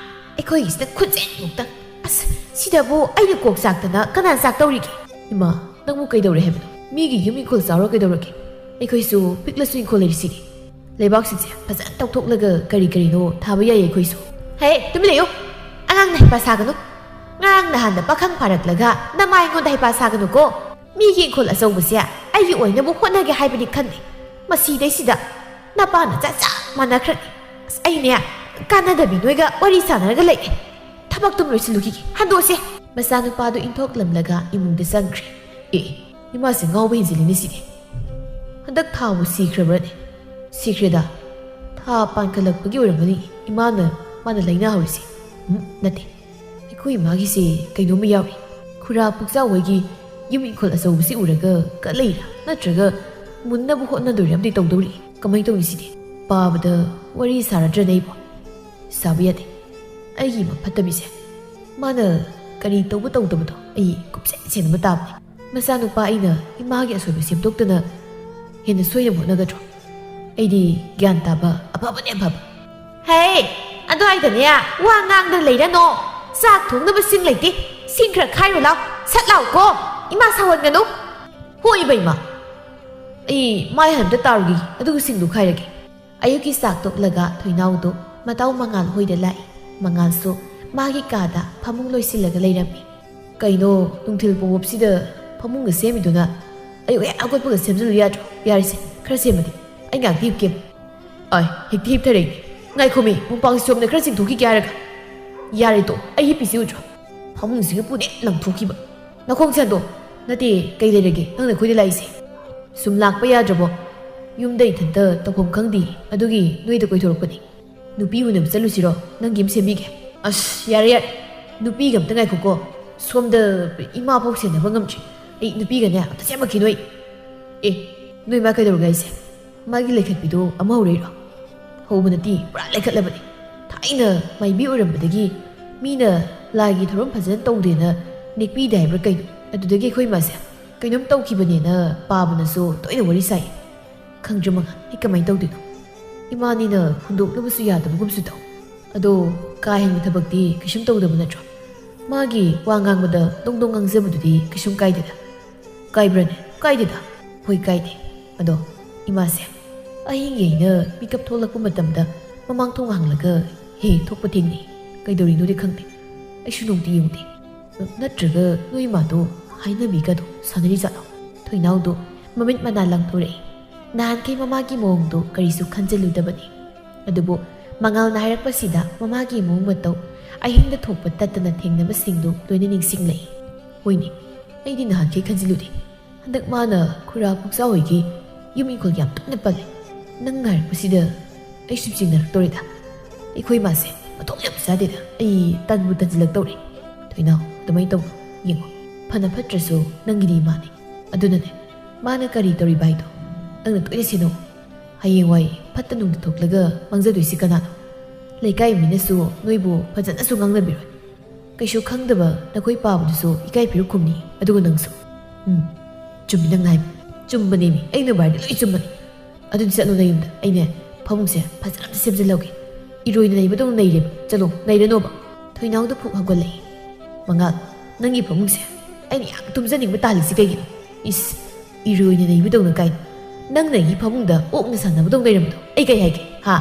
ꯑꯩꯈꯣꯏꯒꯤꯁꯤꯅ ꯈꯨꯠꯆꯦꯟꯃꯨꯛꯇ꯫ ꯑꯁ, ꯁꯤꯗꯕꯨ ꯑꯩꯅ ꯀꯣꯛ ꯆꯥꯛꯇꯅ ꯀꯅꯥ ꯆꯥꯛ ꯇꯧꯔꯤꯒꯦ?" "ꯏꯃꯥ, ꯅꯪꯕꯨ ꯀꯩꯗꯧꯔꯦ ꯍꯥꯏꯕꯅꯣ? ꯃꯤꯒꯤ ꯌꯨꯝ ꯏꯪꯈꯣꯜ ꯆꯥꯎꯔ ꯀꯩꯗꯧꯔꯒꯦ? ꯑꯩꯈꯣꯏꯁꯨ ꯄꯤꯛꯂꯁꯨ ꯏꯪꯈꯣꯜ ꯂꯩꯔꯤꯁꯤꯗꯤ꯫ ꯂꯩꯕꯥꯛꯁꯤꯡꯁꯦ ꯐꯖꯅ ꯇꯧꯊꯣꯛꯂꯒ ꯀꯔꯤ ꯀꯔꯤꯅꯣ ꯊꯥꯕ ꯌꯥꯏꯌꯦ ꯑꯩꯈꯣꯏꯁꯨ꯫" "ꯍꯦ, ꯇꯨꯃꯤꯟ ꯂꯩꯌꯨ꯫ ꯑꯉꯥꯡꯅ ꯍꯩꯄꯥ ꯁꯥꯒꯅꯨ꯫ ꯉꯔꯥꯡ ꯅꯍꯥꯟꯗ ꯄꯥꯈꯪ ꯐꯥꯔꯛꯂꯒ ꯅꯃꯥ ꯑꯩꯉꯣꯟꯗ ꯍꯩꯄꯥ ꯁꯥꯒꯅꯨꯀꯣ꯫ ꯃꯤꯒꯤ ꯏꯪꯈꯣꯜ ꯑꯆꯧꯕꯁꯦ ꯑꯩꯒꯤ ꯑꯣꯏꯅꯕ ꯍꯣꯠꯅꯒꯦ ꯍꯥꯏꯕꯅꯤ ꯈꯟꯗꯦ꯫ ꯃꯁꯤꯗꯩꯁꯤꯗ ꯅꯄꯥꯅ ꯆꯞ ꯆꯞ ꯃꯥꯟꯅꯈ꯭ꯔꯅꯤ꯫ ꯑꯁ, ꯑꯩꯅꯦ ꯀꯥꯟꯅꯗꯕꯤ ꯅꯣꯏꯒ ꯋꯥꯔꯤ ꯁꯥꯟꯅꯔꯒ ꯂꯩ꯫ ꯊꯕꯛꯇꯨꯝ ꯂꯣꯏꯁꯤꯜꯂꯨꯈꯤꯒꯦ꯫ ꯍꯟꯗꯣꯛꯑꯁꯦ꯫" ꯃꯆꯥꯅꯨꯄꯥꯗꯨ ꯏꯟꯊꯣꯛꯂꯝꯂꯒ ꯏꯃꯨꯡꯗ ꯆꯪꯈ꯭ꯔꯦ꯫ ꯑꯦ, ꯏꯃꯥꯁꯦ ꯉꯥꯎꯕ ꯍꯦꯟꯖꯤꯜꯂꯤꯅꯦ ꯁꯤꯗꯤ꯫ ꯍꯟꯗꯛ ꯊꯥꯕꯨ ꯁꯤꯈ꯭ꯔꯕ꯭ꯔꯅꯦ? ꯁꯤꯈ꯭ꯔꯦꯗ꯫ ꯊꯥ ꯄꯥꯟꯈꯠꯂꯛꯄꯒꯤ ꯑꯣꯏꯔꯝꯒꯅꯤ ꯏꯃꯥꯅ, ꯃꯥꯅ ꯂꯩꯅꯥ ꯍꯧꯔꯤꯁꯦ꯫ ꯎꯝ, ꯅꯠꯇꯦ꯫ ꯑꯩꯈꯣꯏ ꯏꯃꯥꯒꯤꯁꯦ ꯀꯩꯅꯣꯝꯃ ꯌꯥꯎꯔꯤ꯫ ꯈꯨꯔꯥ ꯄꯨꯛꯆꯥꯎ ꯍꯣꯏꯒꯤ ꯌꯨꯝ ꯏꯪꯈꯣꯜ ꯑꯆꯧꯕꯁꯤ ꯎꯔꯒ ꯀꯜꯂꯛꯏꯔꯥ ꯅꯠꯇ꯭ꯔꯒ ꯃꯨꯟꯅꯕ ꯍꯣꯠꯅꯗꯣꯏꯔꯥ ꯑꯃꯗꯤ ꯇꯧꯗꯧꯔꯤ꯫ ꯀꯃꯥꯏꯅ ꯇꯧꯅꯤ ꯁꯤꯗꯤ? ꯄꯥꯕꯗ ꯋꯥꯔꯤ ꯁꯥꯔꯗ꯭ꯔꯅꯦ ꯑꯩꯕꯣ? ꯁꯥꯕ ꯌꯥꯗꯦ꯫ ꯑꯩꯒꯤ ꯏꯃꯥ ꯐꯠꯇꯕꯤꯁꯦ꯫ ꯃꯥꯅ ꯀꯔꯤ ꯇꯧꯕ ꯇꯧꯗꯕꯗꯣ ꯑꯩ ꯀꯨꯞꯁꯦꯟ ꯁꯦꯟꯅꯕ ꯇꯥꯕꯅꯤ꯫ ꯃꯆꯥꯅꯨꯄꯥ ꯑꯩꯅ ꯏꯃꯥꯒꯤ ꯑꯁꯣꯏꯕ ꯁꯦꯝꯗꯣꯛꯇꯅ ꯍꯦꯟꯅ ꯁꯣꯏꯅꯕ ꯍꯣꯠꯅꯒꯗ꯭ꯔꯣ? ꯑꯩꯗꯤ ꯒ꯭ꯌꯥꯟ ꯇꯥꯕ ꯑꯐꯕꯅꯦ ꯑꯐꯕ꯫ ꯍꯦ! ꯑꯗꯨꯋꯥꯏꯗꯅꯦ ꯋꯥ ꯉꯥꯡꯗꯅ ꯂꯩꯔꯅꯣ꯫ ꯆꯥꯛ ꯊꯣꯡꯅꯕ ꯁꯤꯡ ꯂꯩꯇꯦ꯫ ꯁꯤꯡ ꯈꯔ ꯈꯥꯏꯔꯨ ꯂꯥꯎ꯫ ꯁꯠ ꯂꯥꯎꯀꯣ꯫ ꯏꯃꯥ ꯁꯥꯎꯍꯟꯒꯅꯨ꯫ ꯍꯣꯏ ꯏꯕꯦꯝꯃ꯫ ꯑꯩ ꯃꯥꯏ ꯍꯟꯗ ꯇꯥꯔꯨꯒꯦ꯫ ꯑꯗꯨꯒ ꯁꯤꯡꯗꯨ ꯈꯥꯏꯔꯒꯦ꯫ ꯑꯌꯨꯛꯀꯤ ꯆꯥꯛ ꯇꯣꯛꯂꯒ ꯊꯣꯏꯅꯥꯎꯗꯨ ꯃꯇꯥꯎ ꯃꯉꯥꯜ ꯍꯣꯏꯗ ꯂꯥꯛꯏ꯫ ꯃꯉꯥꯜꯁꯨ ꯃꯥꯒꯤ ꯀꯥꯗ ꯐꯃꯨꯡ ꯂꯣꯏꯁꯤꯜꯂꯒ ꯂꯩꯔꯝꯃꯤ꯫ "ꯀꯩꯅꯣ, ꯅꯨꯡꯊꯤꯜ ꯄꯣꯞꯁꯤꯗ ꯐꯃꯨꯡꯒ ꯁꯦꯝꯃꯤꯗꯨꯅ? ꯑꯌꯨꯛ ꯍꯦꯛ ꯍꯧꯒꯠꯄꯒ ꯁꯦꯝꯖꯤꯜꯂꯨ ꯌꯥꯗ꯭ꯔꯣ? ꯌꯥꯔꯤꯁꯦ, ꯈꯔ ꯁꯦꯝꯃꯗꯤ꯫ ꯑꯩ ꯉꯥꯏꯍꯥꯛꯇꯤ ꯍꯤꯞꯀꯦ꯫" "ꯑꯥꯏ, ꯍꯦꯛꯇꯤ ꯍꯤꯞꯊꯔꯛꯏ꯫ ꯉꯥꯏꯈꯣꯃꯤ, ꯃꯣꯝꯄꯥꯛꯁꯤ ꯁꯣꯝꯗ ꯈꯔ ꯆꯤꯡꯊꯣꯛꯈꯤꯒꯦ ꯍꯥꯏꯔꯒ꯫ ꯌꯥꯔꯦ ꯇꯣ, ꯑꯩ ꯍꯤꯞꯄꯤꯁꯤ ꯎꯗ꯭ꯔꯣ? ꯐꯃꯨꯡꯁꯤꯒ ꯄꯨꯅꯦ ꯂꯪꯊꯣꯛꯈꯤꯕ꯫ ꯅꯈꯣꯡꯁꯦ ꯍꯟꯗꯣꯛ꯫ ꯅꯠꯇꯦ, ꯀꯩ ꯂꯩꯔꯒꯦ ꯅꯪꯅ ꯑꯩꯈꯣꯏꯗ ꯂꯥꯛꯏꯁꯦ? ꯁꯨꯝ ꯂꯥꯛꯄ ꯌꯥꯗ꯭ꯔꯕꯣ? ꯌꯨꯝꯗ ꯏꯊꯟꯇ ꯇꯧꯐꯝ ꯈꯪꯗꯦ, ꯑꯗꯨꯒꯤ ꯅꯣꯏꯗ ꯀꯣꯏꯊꯣꯔꯛꯄꯅꯤ꯫ ꯅꯨꯄꯤ ꯎꯅꯕ ꯆꯠꯂꯨꯁꯤꯔꯣ? ꯅꯪꯒꯤ ꯑꯃ ꯁꯦꯝꯕꯤꯒꯦ꯫" "ꯑꯁ, ꯌꯥꯔꯦ, ꯌꯥꯔꯦ꯫ ꯅꯨꯄꯤꯒ ꯑꯝꯇ ꯉꯥꯏꯈꯣꯀꯣ꯫ ꯁꯣꯝꯗ ꯏꯃꯥ ꯐꯥꯎ ꯁꯦꯟꯅꯕ ꯉꯝꯗ꯭ꯔꯤ꯫ ꯑꯩ ꯅꯨꯄꯤꯒꯅꯦ ꯑꯝꯇ ꯁꯦꯝꯃꯛꯈꯤꯅꯣ ꯑꯩ꯫" "ꯑꯦ, ꯅꯣꯏ ꯃꯥ ꯀꯩꯗꯧꯔꯒꯦ ꯍꯥꯏꯁꯦ? ꯃꯥꯒꯤ ꯂꯩꯈꯠꯄꯤꯗꯣ ꯑꯃ ꯍꯧꯔꯛꯏꯔꯣ?" "ꯍꯧꯕ ꯅꯠꯇꯦ, ꯄꯨꯔꯥ ꯂꯩꯈꯠꯂꯕꯅꯤ꯫ ꯊꯥꯏꯅ ꯃꯥꯏꯕꯤ ꯑꯣꯏꯔꯝꯕꯗꯒꯤ ꯃꯤꯅ ꯂꯥꯏꯒꯤ ꯊꯧꯔꯝ ꯐꯖꯅ ꯇꯧꯗꯦꯅ ꯅꯦꯛꯄꯤꯗꯦ ꯍꯥꯏꯕ꯭ꯔꯥ ꯀꯩꯅꯣ? ꯑꯗꯨꯗꯒꯤ ꯑꯩꯈꯣꯏ ꯃꯥꯁꯦ ꯀꯩꯅꯣꯝ ꯇꯧꯈꯤꯕꯅꯦꯅ ꯄꯥꯕꯅꯁꯨ ꯇꯣꯏꯅ ꯋꯥꯔꯤ ꯁꯥꯏ꯫ ꯈꯪꯗ꯭ꯔꯦ ꯃꯉꯥ, ꯑꯩ ꯀꯃꯥꯏꯅ ꯇꯧꯗꯣꯏꯅꯣ? ꯏꯃꯥꯅꯤꯅ ꯍꯨꯟꯗꯣꯛꯅꯕꯁꯨ ꯌꯥꯗꯕꯒꯨꯝꯁꯨ ꯇꯧ꯫ ꯑꯗꯣ ꯀꯥ ꯍꯦꯟꯅ ꯊꯕꯛꯇꯤ ꯀꯩꯁꯨꯝ ꯇꯧꯗꯕ ꯅꯠꯇ꯭ꯔꯣ? ꯃꯥꯒꯤ ꯋꯥ ꯉꯥꯡꯕꯗ ꯗꯣꯡ ꯗꯣꯡ ꯉꯥꯡꯖꯕꯗꯨꯗꯤ ꯀꯩꯁꯨꯝ ꯀꯥꯏꯗꯦꯗ꯫" "ꯀꯥꯏꯕ꯭ꯔꯅꯦ?" "ꯀꯥꯏꯗꯦꯗ꯫" "ꯍꯣꯏ, ꯀꯥꯏꯗꯦ꯫ ꯑꯗꯣ ꯏꯃꯥꯁꯦ ꯑꯍꯤꯡꯒꯤ ꯑꯩꯅ ꯃꯤꯀꯞ ꯊꯣꯛꯂꯛꯄ ꯃꯇꯝꯗ ꯃꯃꯥꯡ ꯊꯣꯡ ꯍꯥꯡꯂꯒ ꯍꯦꯛ ꯍꯦꯛ ꯊꯣꯛꯄ ꯊꯦꯡꯅꯩ꯫ ꯀꯩꯗꯧꯔꯤꯅꯣꯗꯤ ꯈꯪꯗꯦ꯫ ꯑꯩꯁꯨ ꯅꯣꯡꯇ ꯌꯦꯡꯉꯨꯗꯦ꯫ ꯅꯠꯇ꯭ꯔꯒ ꯅꯣꯏ ꯏꯃꯥꯗꯣ ꯍꯥꯏꯅꯕꯤꯒꯗꯣ ꯁꯥꯟꯅꯔꯤ ꯖꯥꯠꯂꯣ?" ꯊꯣꯏꯅꯥꯎꯗꯣ ꯃꯃꯤꯠ ꯃꯅꯥ ꯂꯪꯊꯣꯔꯛꯏ꯫ ꯅꯍꯥꯟꯈꯩ ꯃꯃꯥꯒꯤ ꯃꯑꯣꯡꯗꯣ ꯀꯔꯤꯁꯨ ꯈꯟꯖꯤꯜꯂꯨꯗꯕꯅꯤ꯫ ꯑꯗꯨꯕꯨ ꯃꯉꯥꯜꯅ ꯍꯥꯏꯔꯛꯄꯁꯤꯗ ꯃꯃꯥꯒꯤ ꯃꯑꯣꯡ ꯃꯇꯧ, ꯑꯍꯤꯡꯗ ꯊꯣꯛꯄ ꯇꯠꯇꯅ ꯊꯦꯡꯅꯕꯁꯤꯡꯗꯨ ꯂꯣꯏꯅ ꯅꯤꯡꯁꯤꯡꯂꯛꯏ꯫ "ꯍꯣꯏꯅꯦ, ꯑꯩꯗꯤ ꯅꯍꯥꯟꯈꯩ ꯈꯟꯖꯤꯜꯂꯨꯗꯦ꯫ ꯍꯟꯗꯛ ꯃꯥꯅ ꯈꯨꯔꯥ ꯄꯨꯛꯆꯥ ꯍꯣꯏꯒꯤ ꯌꯨꯝ ꯏꯪꯈꯣꯜ ꯌꯥꯝ ꯇꯞꯅ ꯄꯜꯂꯦ꯫ ꯅꯪ ꯍꯥꯏꯔꯛꯄꯁꯤꯗ ꯑꯩ ꯁꯨꯝ ꯆꯤꯡꯅꯔꯛꯇꯧꯔꯦꯗ꯫ ꯑꯩꯈꯣꯏ ꯃꯥꯁꯦ ꯃꯊꯣꯡ ꯌꯥꯝ ꯆꯥꯗꯦꯗ꯫ ꯑꯩ ꯇꯟꯕꯨ ꯇꯟꯁꯤꯜꯂꯛꯇꯧꯔꯦ꯫" "ꯊꯣꯏꯅꯥꯎ, ꯑꯗꯨꯃꯥꯏꯅ ꯇꯧꯅꯨ꯫ ꯌꯦꯡꯉꯣ, ꯐꯅ ꯐꯠꯇ꯭ꯔꯁꯨ ꯅꯪꯒꯤꯗꯤ ꯏꯃꯥꯅꯦ꯫ ꯑꯗꯨꯅꯅꯦ, ꯃꯥꯅ ꯀꯔꯤ ꯇꯧꯔꯤꯕ ꯍꯥꯏꯗꯣ ꯅꯪꯅ ꯇꯣꯏꯅ ꯁꯦꯟꯅꯧ꯫ ꯍꯌꯦꯡꯋꯥꯏ ꯐꯠꯇ ꯅꯨꯡꯗ ꯊꯣꯛꯂꯒ ꯃꯥꯡꯖꯗꯣꯏꯁꯤ ꯀꯅꯥꯅꯣ? ꯂꯩꯀꯥꯏ ꯃꯤꯅꯁꯨ ꯅꯣꯏꯕꯨ ꯐꯖꯅꯁꯨ ꯉꯥꯡꯅꯕꯤꯔꯣꯏ꯫ ꯀꯩꯁꯨ ꯈꯪꯗꯕ ꯅꯈꯣꯏ ꯄꯥꯕꯗꯨꯁꯨ ꯏꯀꯥꯏ ꯐꯤꯔꯨꯛ ꯈꯨꯝꯅꯤ꯫ ꯑꯗꯨꯒ ꯅꯪꯁꯨ꯫" "ꯎꯝ, ꯆꯨꯝꯃꯤ ꯅꯪꯅ ꯍꯥꯏꯕ꯫ ꯆꯨꯝꯕꯅꯦꯃꯤ, ꯑꯩꯅ ꯍꯥꯏꯔꯗꯤ ꯂꯣꯏ ꯆꯨꯝꯕꯅꯤ꯫ ꯑꯗꯨꯗꯤ ꯆꯠꯂꯣ ꯅꯌꯨꯝꯗ, ꯑꯩꯅꯦ ꯐꯃꯨꯡꯁꯦ ꯐꯖꯅ ꯑꯝꯇ ꯁꯦꯝꯖꯤꯜꯍꯧꯒꯦ꯫ ꯏꯔꯣꯏꯅ ꯅꯩꯕꯗꯧꯅ ꯅꯩꯔꯦꯕ꯫ ꯆꯠꯂꯣ, ꯅꯩꯔꯅꯣꯕ꯫ ꯊꯣꯏꯅꯥꯎꯗ ꯐꯨꯛ ꯍꯧꯒꯠꯂꯛꯏ꯫ "ꯃꯉꯥꯜ, ꯅꯪꯒꯤ ꯐꯃꯨꯡꯁꯦ ꯑꯩꯅ ꯌꯥꯝ ꯇꯨꯝꯖꯅꯤꯡꯕ ꯇꯥꯍꯜꯂꯤꯁꯤ ꯀꯩꯒꯤꯅꯣ? ꯏꯁ, ꯏꯔꯣꯏꯅ ꯅꯩꯕꯗꯧꯅ ꯀꯥꯏꯅ꯫ ꯅꯪꯅ ꯑꯩꯒꯤ ꯐꯃꯨꯡꯗ ꯑꯣꯛꯅ ꯁꯥꯟꯅꯕꯗꯧꯅ ꯅꯩꯔꯝꯕꯗꯣ ꯑꯩ ꯀꯩ ꯍꯥꯏꯒꯦ, ꯍꯥ?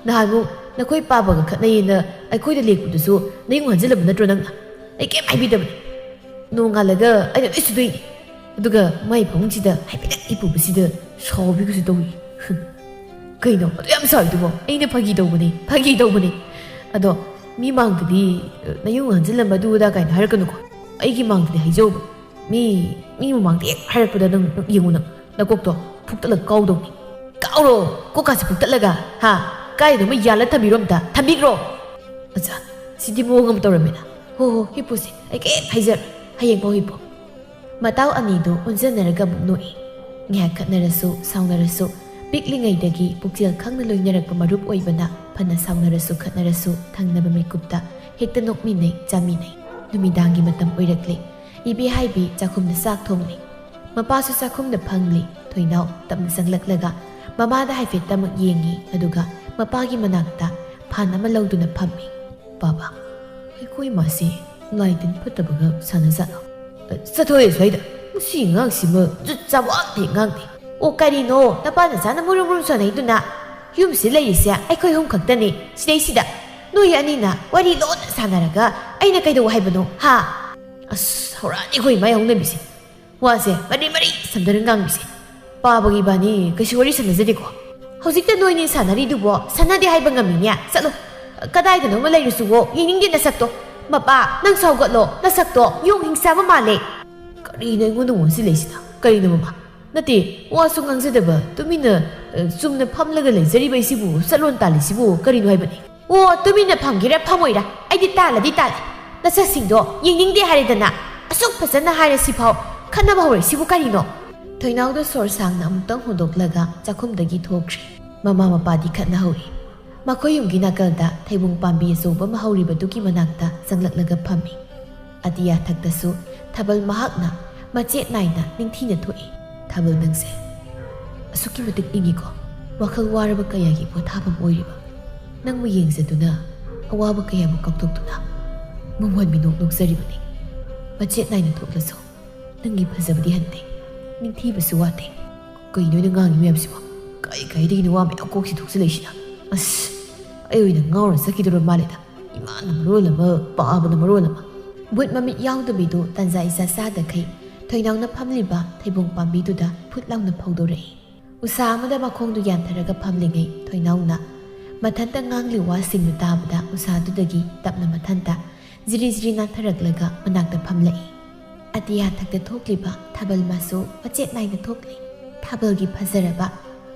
ꯅꯍꯥꯟꯃꯨꯛ ꯅꯈꯣꯏ ꯄꯥꯕꯒ ꯈꯠꯅꯩꯌꯦꯅ ꯑꯩꯈꯣꯏꯗ ꯂꯦꯛꯄꯗꯨꯁꯨ ꯅꯌꯨꯡ ꯍꯟꯖꯤꯜꯂꯝꯕ ꯅꯠꯇ꯭ꯔꯣ ꯅꯪꯅ? ꯑꯩ ꯀꯩꯝ ꯍꯥꯏꯕꯤꯗꯕꯅꯤ꯫ ꯅꯣꯡꯉꯥꯜꯂꯒ ꯑꯩꯅ ꯂꯣꯏ ꯁꯨꯗꯣꯛꯏꯅꯤ꯫ ꯑꯗꯨꯒ ꯃꯥꯏ ꯐꯃꯨꯡꯁꯤꯗ ꯍꯥꯏꯐꯦꯠ ꯏꯄꯨꯕꯁꯤꯗ ꯁꯥꯎꯕꯤꯒꯁꯨ ꯇꯧꯏ꯫ ꯀꯩꯅꯣ ꯑꯗꯨ ꯌꯥꯝ ꯁꯥꯎꯔꯤꯗꯨꯕꯣ? ꯑꯩꯅ ꯐꯥꯒꯤ ꯇꯧꯕꯅꯦ, ꯐꯥꯒꯤ ꯇꯧꯕꯅꯦ꯫ ꯑꯗꯣ ꯃꯤ ꯃꯥꯡꯗꯗꯤ, ꯑ, ꯅꯌꯨꯡ ꯍꯟꯖꯤꯜꯂꯝꯕ ꯑꯗꯨ ꯑꯗꯥ ꯀꯥꯏꯅ ꯍꯥꯏꯔꯛꯀꯅꯨꯀꯣ꯫ ꯑꯩꯒꯤ ꯃꯥꯡꯗꯗꯤ ꯍꯥꯏꯖꯧꯕ꯫ ꯃꯤ, ꯃꯤ ꯃꯃꯥꯡꯗ ꯍꯦꯛ ꯍꯥꯏꯔꯛꯄꯗ ꯅꯪ, ꯅꯪ ꯌꯦꯡꯉꯨ ꯅꯪ, ꯅꯀꯣꯛꯇꯣ ꯐꯨꯛꯇꯠꯂꯒ ꯀꯥꯎꯗꯧꯅꯤ꯫ ꯀꯥꯎꯔꯣ, ꯀꯣꯛꯀꯥꯁꯦ ꯐꯨꯛꯇꯠꯂꯒ, ꯍꯥ? ꯀꯥꯏꯗꯅꯣꯃ ꯌꯥꯜꯂ ꯊꯝꯕꯤꯔꯣ ꯑꯝꯇ, ꯊꯝꯕꯤꯈ꯭ꯔꯣ꯫ ꯑꯠꯆꯥ, ꯁꯤꯗꯤ ꯃꯑꯣꯡ ꯑꯃ ꯇꯧꯔꯝꯃꯤꯅ꯫ ꯍꯣ ꯍꯣ, ꯍꯤꯞꯄꯨꯁꯦ, ꯑꯩ ꯀꯩꯝ ꯍꯥꯏꯖꯔꯣꯏ꯫ ꯍꯌꯦꯡꯐꯥꯎ ꯍꯤꯞꯄꯣ꯫ ꯃꯇꯥꯎ ꯑꯅꯤꯗꯨ ꯑꯣꯟꯖꯟꯅꯔꯒ ꯑꯃꯨꯛ ꯅꯣꯛꯏ꯫ ꯉꯥꯏꯍꯥꯛ ꯈꯠꯅꯔꯁꯨ ꯁꯥꯎꯅꯔꯁꯨ ꯄꯤꯛꯂꯤꯉꯩꯗꯒꯤ ꯄꯨꯛꯆꯦꯜ ꯈꯪꯅ ꯂꯣꯏꯅꯔꯛꯄ ꯃꯔꯨꯞ ꯑꯣꯏꯕꯅ ꯐꯅ ꯁꯥꯎꯅꯔꯁꯨ ꯈꯠꯅꯔꯁꯨ ꯊꯪꯅꯕ ꯃꯤꯀꯨꯞꯇ ꯍꯦꯛꯇ ꯅꯣꯛꯃꯤꯟꯅꯩ, ꯆꯥꯃꯤꯟꯅꯩ꯫ ꯅꯨꯃꯤꯗꯥꯡꯒꯤ ꯃꯇꯝ ꯑꯣꯏꯔꯛꯂꯦ꯫ ꯏꯕꯦꯍꯥꯏꯕꯤ ꯆꯥꯛꯈꯨꯝꯗ ꯆꯥꯛ ꯊꯣꯡꯂꯤ꯫ ꯃꯄꯥꯁꯨ ꯆꯥꯛꯈꯨꯝꯗ ꯐꯝꯂꯤ꯫ ꯊꯣꯏꯅꯥꯎ ꯇꯞꯅ ꯆꯪꯂꯛꯂꯒ ꯃꯃꯥꯗ ꯍꯥꯏꯐꯦꯠꯇꯃꯛ ꯌꯦꯡꯉꯤ, ꯑꯗꯨꯒ ꯃꯄꯥꯒꯤ ꯃꯅꯥꯛꯇ ꯐꯥꯟ ꯑꯃ ꯂꯧꯗꯨꯅ ꯐꯝꯃꯤ꯫ "ꯕꯥꯕꯥ, ꯑꯩꯈꯣꯏ ꯃꯥꯁꯤ ꯂꯥꯏ ꯇꯤꯟ ꯐꯠꯇꯕꯒ ꯁꯥꯟꯅꯖꯥꯠꯂꯣ?" "ꯑ, ꯆꯠꯊꯣꯛꯑꯦ ꯁ꯭ꯋꯥꯏꯗ꯫ ꯃꯁꯤ ꯑꯉꯥꯡꯁꯤꯃ ꯖꯨꯠ ꯆꯥꯕ ꯉꯥꯛꯇ ꯉꯥꯡꯗꯦ꯫ ꯑꯣ, ꯀꯔꯤꯅꯣ ꯅꯄꯥ ꯅꯆꯥꯅ ꯃꯨꯔꯨꯝ ꯃꯨꯔꯨꯝ ꯁꯥꯟꯅꯩꯗꯨꯅ? ꯌꯨꯝꯁꯤ ꯂꯩꯔꯤꯁꯦ ꯑꯩꯈꯣꯏ ꯑꯍꯨꯝ ꯈꯛꯇꯅꯤ ꯁꯤꯗꯩꯁꯤꯗ꯫ ꯅꯣꯏ ꯑꯅꯤꯅ ꯋꯥꯔꯤ ꯂꯣꯟꯅ ꯁꯥꯟꯅꯔꯒ ꯑꯩꯅ ꯀꯩꯗꯧ ꯍꯥꯏꯕꯅꯣ, ꯍꯥ?" ꯑꯁ, ꯍꯧꯔꯛꯑꯅꯤ ꯑꯩꯈꯣꯏ ꯏꯃꯥ ꯍꯧꯅꯕꯤꯁꯦ꯫ ꯋꯥꯁꯦ ꯃꯔꯤ ꯃꯔꯤ ꯁꯝꯗꯔ ꯉꯥꯡꯕꯤꯁꯦ꯫ ꯄꯥꯕꯒ ꯏꯕꯥꯅꯤ ꯀꯩꯁꯨ ꯋꯥꯔꯤ ꯁꯥꯟꯅꯖꯗꯦꯀꯣ꯫ ꯍꯧꯖꯤꯛꯇ ꯅꯣꯏꯅꯤ ꯁꯥꯟꯅꯔꯤꯗꯨꯕꯣ ꯁꯥꯟꯅꯗꯦ ꯍꯥꯏꯕ ꯉꯝꯃꯤꯅꯦ? ꯆꯠꯂꯣ, ꯀꯗꯥꯏꯗꯅꯣꯃ ꯂꯩꯔꯨꯁꯨꯋꯣ, ꯌꯦꯡꯅꯤꯡꯗꯦ ꯅꯁꯛꯇꯣ꯫ ꯃꯄꯥ, ꯅꯪꯁꯨ ꯍꯧꯒꯠꯂꯣ, ꯅꯁꯛꯇꯣ ꯌꯣꯡ ꯍꯤꯡꯆꯥꯕ ꯃꯥꯜꯂꯦ꯫ ꯀꯔꯤꯅꯣ ꯑꯩꯉꯣꯟꯗ ꯑꯣꯟꯁꯤꯜꯂꯛꯏꯁꯤꯅ? ꯀꯔꯤꯅꯣ ꯃꯃꯥ? ꯅꯠꯇꯦ, ꯋꯥꯁꯨ ꯉꯥꯡꯖꯗꯕ, ꯇꯨꯃꯤꯟꯅ, ꯑ, ꯆꯨꯝꯅ ꯐꯝꯂꯒ ꯂꯩꯖꯔꯤꯕ ꯑꯩꯁꯤꯕꯨ ꯆꯠꯂꯣꯟ ꯇꯥꯜꯂꯤꯁꯤꯕꯨ ꯀꯔꯤꯅꯣ ꯍꯥꯏꯕꯅꯤ? ꯑꯣ, ꯇꯨꯃꯤꯟꯅ ꯐꯝꯒꯦꯔꯥ ꯐꯝꯃꯣꯏꯔꯥ, ꯑꯩꯗꯤ ꯇꯥꯜꯂꯗꯤ ꯇꯥꯜꯂꯦ꯫ ꯅꯁꯛꯁꯤꯡꯗꯣ ꯌꯦꯡꯅꯤꯡꯗꯦ ꯍꯥꯏꯔꯦꯗꯅ꯫ ꯑꯁꯨꯛ ꯐꯖꯅ ꯍꯥꯏꯔꯁꯤꯐꯥꯎ ꯈꯠꯅꯕ ꯍꯧꯔꯛꯏꯁꯤꯕꯨ ꯀꯔꯤꯅꯣ? ꯊꯣꯏꯅꯥꯎꯗ ꯁꯣꯔ ꯁꯥꯡꯅ ꯑꯃꯨꯛꯇꯪ ꯍꯣꯟꯗꯣꯛꯂꯒ ꯆꯥꯛꯈꯨꯝꯗꯒꯤ ꯊꯣꯛꯈ꯭ꯔꯦ꯫ ꯃꯃꯥ ꯃꯄꯥꯗꯤ ꯈꯠꯅꯍꯧꯔꯤ꯫ ꯃꯈꯣꯏ ꯌꯨꯝꯒꯤ ꯅꯥꯀꯜꯗ ꯊꯩꯕꯣꯡ ꯄꯥꯝꯕꯤ ꯑꯆꯧꯕ ꯑꯃ ꯍꯧꯔꯤꯕꯗꯨꯒꯤ ꯃꯅꯥꯛꯇ ꯆꯪꯂꯛꯂꯒ ꯐꯝꯃꯤ꯫ ꯑꯇꯤꯌꯥ ꯊꯛꯇꯁꯨ ꯊꯥꯕꯜ ꯃꯍꯥꯛꯅ ꯃꯆꯦꯠ ꯅꯥꯏꯅ ꯅꯤꯡꯊꯤꯅ ꯊꯣꯛꯏ꯫ "ꯊꯥꯕꯜ, ꯅꯪꯁꯦ ꯑꯁꯨꯛꯀꯤ ꯃꯇꯤꯛ ꯏꯪꯉꯤꯀꯣ꯫ ꯋꯥꯈꯜ ꯋꯥꯔꯕ ꯀꯌꯥꯒꯤ ꯄꯣꯊꯥꯐꯝ ꯑꯣꯏꯔꯤꯕ꯫ ꯅꯪꯕꯨ ꯌꯦꯡꯖꯗꯨꯅ ꯑꯋꯥꯕ ꯀꯌꯥꯕꯨ ꯀꯥꯎꯊꯣꯛꯇꯨꯅ ꯃꯣꯃꯣꯟ ꯃꯤꯅꯣꯛ ꯅꯣꯛꯆꯔꯤꯕꯅꯤ꯫ ꯃꯆꯦꯠ ꯅꯥꯏꯅ ꯊꯣꯛꯂꯁꯨ ꯅꯪꯒꯤ ꯐꯖꯕꯗꯤ ꯍꯟꯗꯦ, ꯅꯤꯡꯊꯤꯕꯁꯨ ꯋꯥꯠꯇꯦ꯫ ꯀꯩꯅꯣ ꯑꯩꯅ ꯉꯥꯡꯉꯤ ꯃꯌꯥꯝꯁꯤꯕꯣ? ꯀꯥꯏ ꯀꯥꯏꯗꯒꯤꯅꯣ ꯋꯥ ꯃꯌꯥꯝ ꯀꯣꯛꯁꯤ ꯊꯣꯛꯆꯜꯂꯛꯏꯁꯤꯅ? ꯑꯁ, ꯑꯩ ꯑꯣꯏꯅ ꯉꯥꯎꯔ ꯆꯠꯈꯤꯗꯧꯔ ꯃꯥꯜꯂꯦꯗ꯫ ꯏꯃꯥꯅ ꯃꯔꯣꯜ ꯑꯃ, ꯄꯥꯕꯅ ꯃꯔꯣꯜ ꯑꯃ꯫ ꯕꯨꯠ ꯃꯃꯤꯠ ꯌꯥꯎꯗꯕꯤꯗꯨ ꯇꯟꯖꯥ ꯏꯆꯥ ꯆꯥꯗꯈꯩ ꯊꯣꯏꯅꯥꯎꯅ ꯐꯝꯂꯤꯕ ꯊꯩꯕꯣꯡ ꯄꯥꯝꯕꯤꯗꯨꯗ ꯐꯨꯠ ꯂꯥꯎꯅ ꯐꯧꯗꯣꯔꯛꯏ꯫ ꯎꯁꯥ ꯑꯃꯗ ꯃꯈꯣꯡꯗꯨ ꯌꯥꯟꯊꯔꯒ ꯐꯝꯂꯤꯉꯩ ꯊꯣꯏꯅꯥꯎꯅ ꯃꯊꯟꯇ ꯉꯥꯡꯂꯤ ꯋꯥꯁꯤꯡꯗꯨ ꯇꯥꯕꯗ ꯎꯁꯥꯗꯨꯗꯒꯤ ꯇꯞꯅ ꯃꯊꯟꯇ ꯖꯤꯔꯤ ꯖꯤꯔꯤ ꯅꯥꯟꯊꯔꯛꯂꯒ ꯃꯅꯥꯛꯇ ꯐꯝꯂꯛꯏ꯫ ꯑꯇꯤꯌꯥ ꯊꯛꯇ ꯊꯣꯛꯂꯤꯕ ꯊꯥꯕꯜ ꯃꯆꯨ ꯃꯆꯦꯠ ꯅꯥꯏꯅ ꯊꯣꯛꯂꯤ꯫ ꯊꯥꯕꯜꯒꯤ ꯐꯖꯔꯕ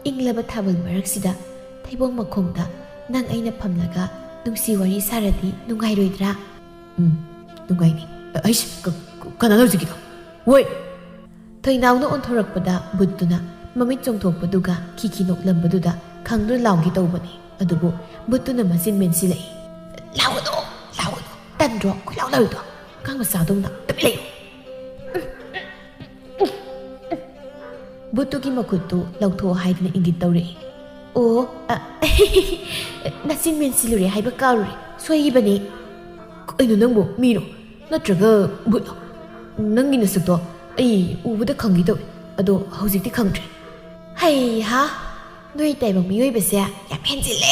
ꯏꯪꯂꯕ ꯊꯥꯕꯜ ꯃꯔꯛꯁꯤꯗ ꯊꯩꯕꯣꯡ ꯃꯈꯣꯡꯗ ꯅꯪ ꯑꯩꯅ ꯐꯝꯂꯒ ꯅꯨꯡꯁꯤ ꯋꯥꯔꯤ ꯁꯥꯔꯗꯤ ꯅꯨꯡꯉꯥꯏꯔꯣꯏꯗ꯭ꯔꯥ? ꯎꯝ, ꯅꯨꯡꯉꯥꯏꯅꯤ꯫ ꯑ, ꯑꯩꯁ, ꯀ-, ꯀ-, ꯀꯅꯥꯅꯣ ꯍꯧꯖꯤꯛꯀꯤꯗꯣ? ꯋꯣꯏ! ꯊꯣꯏꯅꯥꯎꯅ ꯑꯣꯟꯊꯣꯔꯛꯄꯗ ꯕꯨꯠꯇꯨꯅ ꯃꯃꯤꯠ ꯆꯣꯡꯊꯣꯛꯄꯗꯨꯒ ꯈꯤꯈꯤ ꯅꯣꯛꯂꯝꯕꯗꯨꯗ ꯈꯪꯗꯨꯅ ꯂꯥꯎꯒꯦ ꯇꯧꯕꯅꯤ꯫ ꯑꯗꯨꯕꯨ ꯕꯨꯠꯇꯨꯅ ꯃꯆꯤꯟ ꯃꯦꯟꯁꯤꯜꯂꯛꯏ꯫ "ꯂꯥꯎꯒꯅꯨ! ꯂꯥꯎꯒꯅꯨ! ꯇꯟꯗ꯭ꯔꯣ ꯀꯣꯏꯂꯥꯎ ꯂꯥꯎꯔꯤꯗꯣ? ꯑꯉꯥꯡ ꯃꯆꯥꯗꯧꯅ ꯇꯨꯃꯤꯟ ꯂꯩꯌꯨ!" ꯕꯨꯠꯇꯨꯒꯤ ꯃꯈꯨꯠꯇꯨ ꯂꯧꯊꯣꯛꯑꯣ ꯍꯥꯏꯗꯨꯅ ꯏꯪꯒꯤꯠ ꯇꯧꯔꯛꯏ꯫ "ꯑꯣ, ꯑ, ꯅꯆꯤꯟ ꯃꯦꯟꯁꯤꯜꯂꯨꯔꯦ ꯍꯥꯏꯕ ꯀꯥꯎꯔꯨꯔꯦ꯫ ꯁꯣꯏꯈꯤꯕꯅꯦ꯫" "ꯀꯩꯅꯣ ꯅꯪꯕꯨ ꯃꯤꯔꯣ? ꯅꯠꯇ꯭ꯔꯒ ꯕꯨꯠꯂꯣ? ꯅꯪꯒꯤ ꯅꯁꯛꯇꯣ ꯑꯩ ꯎꯕꯗ ꯈꯪꯒꯦ ꯇꯧꯏ, ꯑꯗꯣ ꯍꯧꯖꯤꯛꯇꯤ ꯈꯪꯗ꯭ꯔꯦ꯫" "ꯍꯩꯍꯥ, ꯅꯣꯏ ꯇꯥꯏꯕꯪ ꯃꯤꯑꯣꯏꯕꯁꯦ ꯌꯥꯝ ꯍꯦꯟꯖꯤꯜꯂꯦ꯫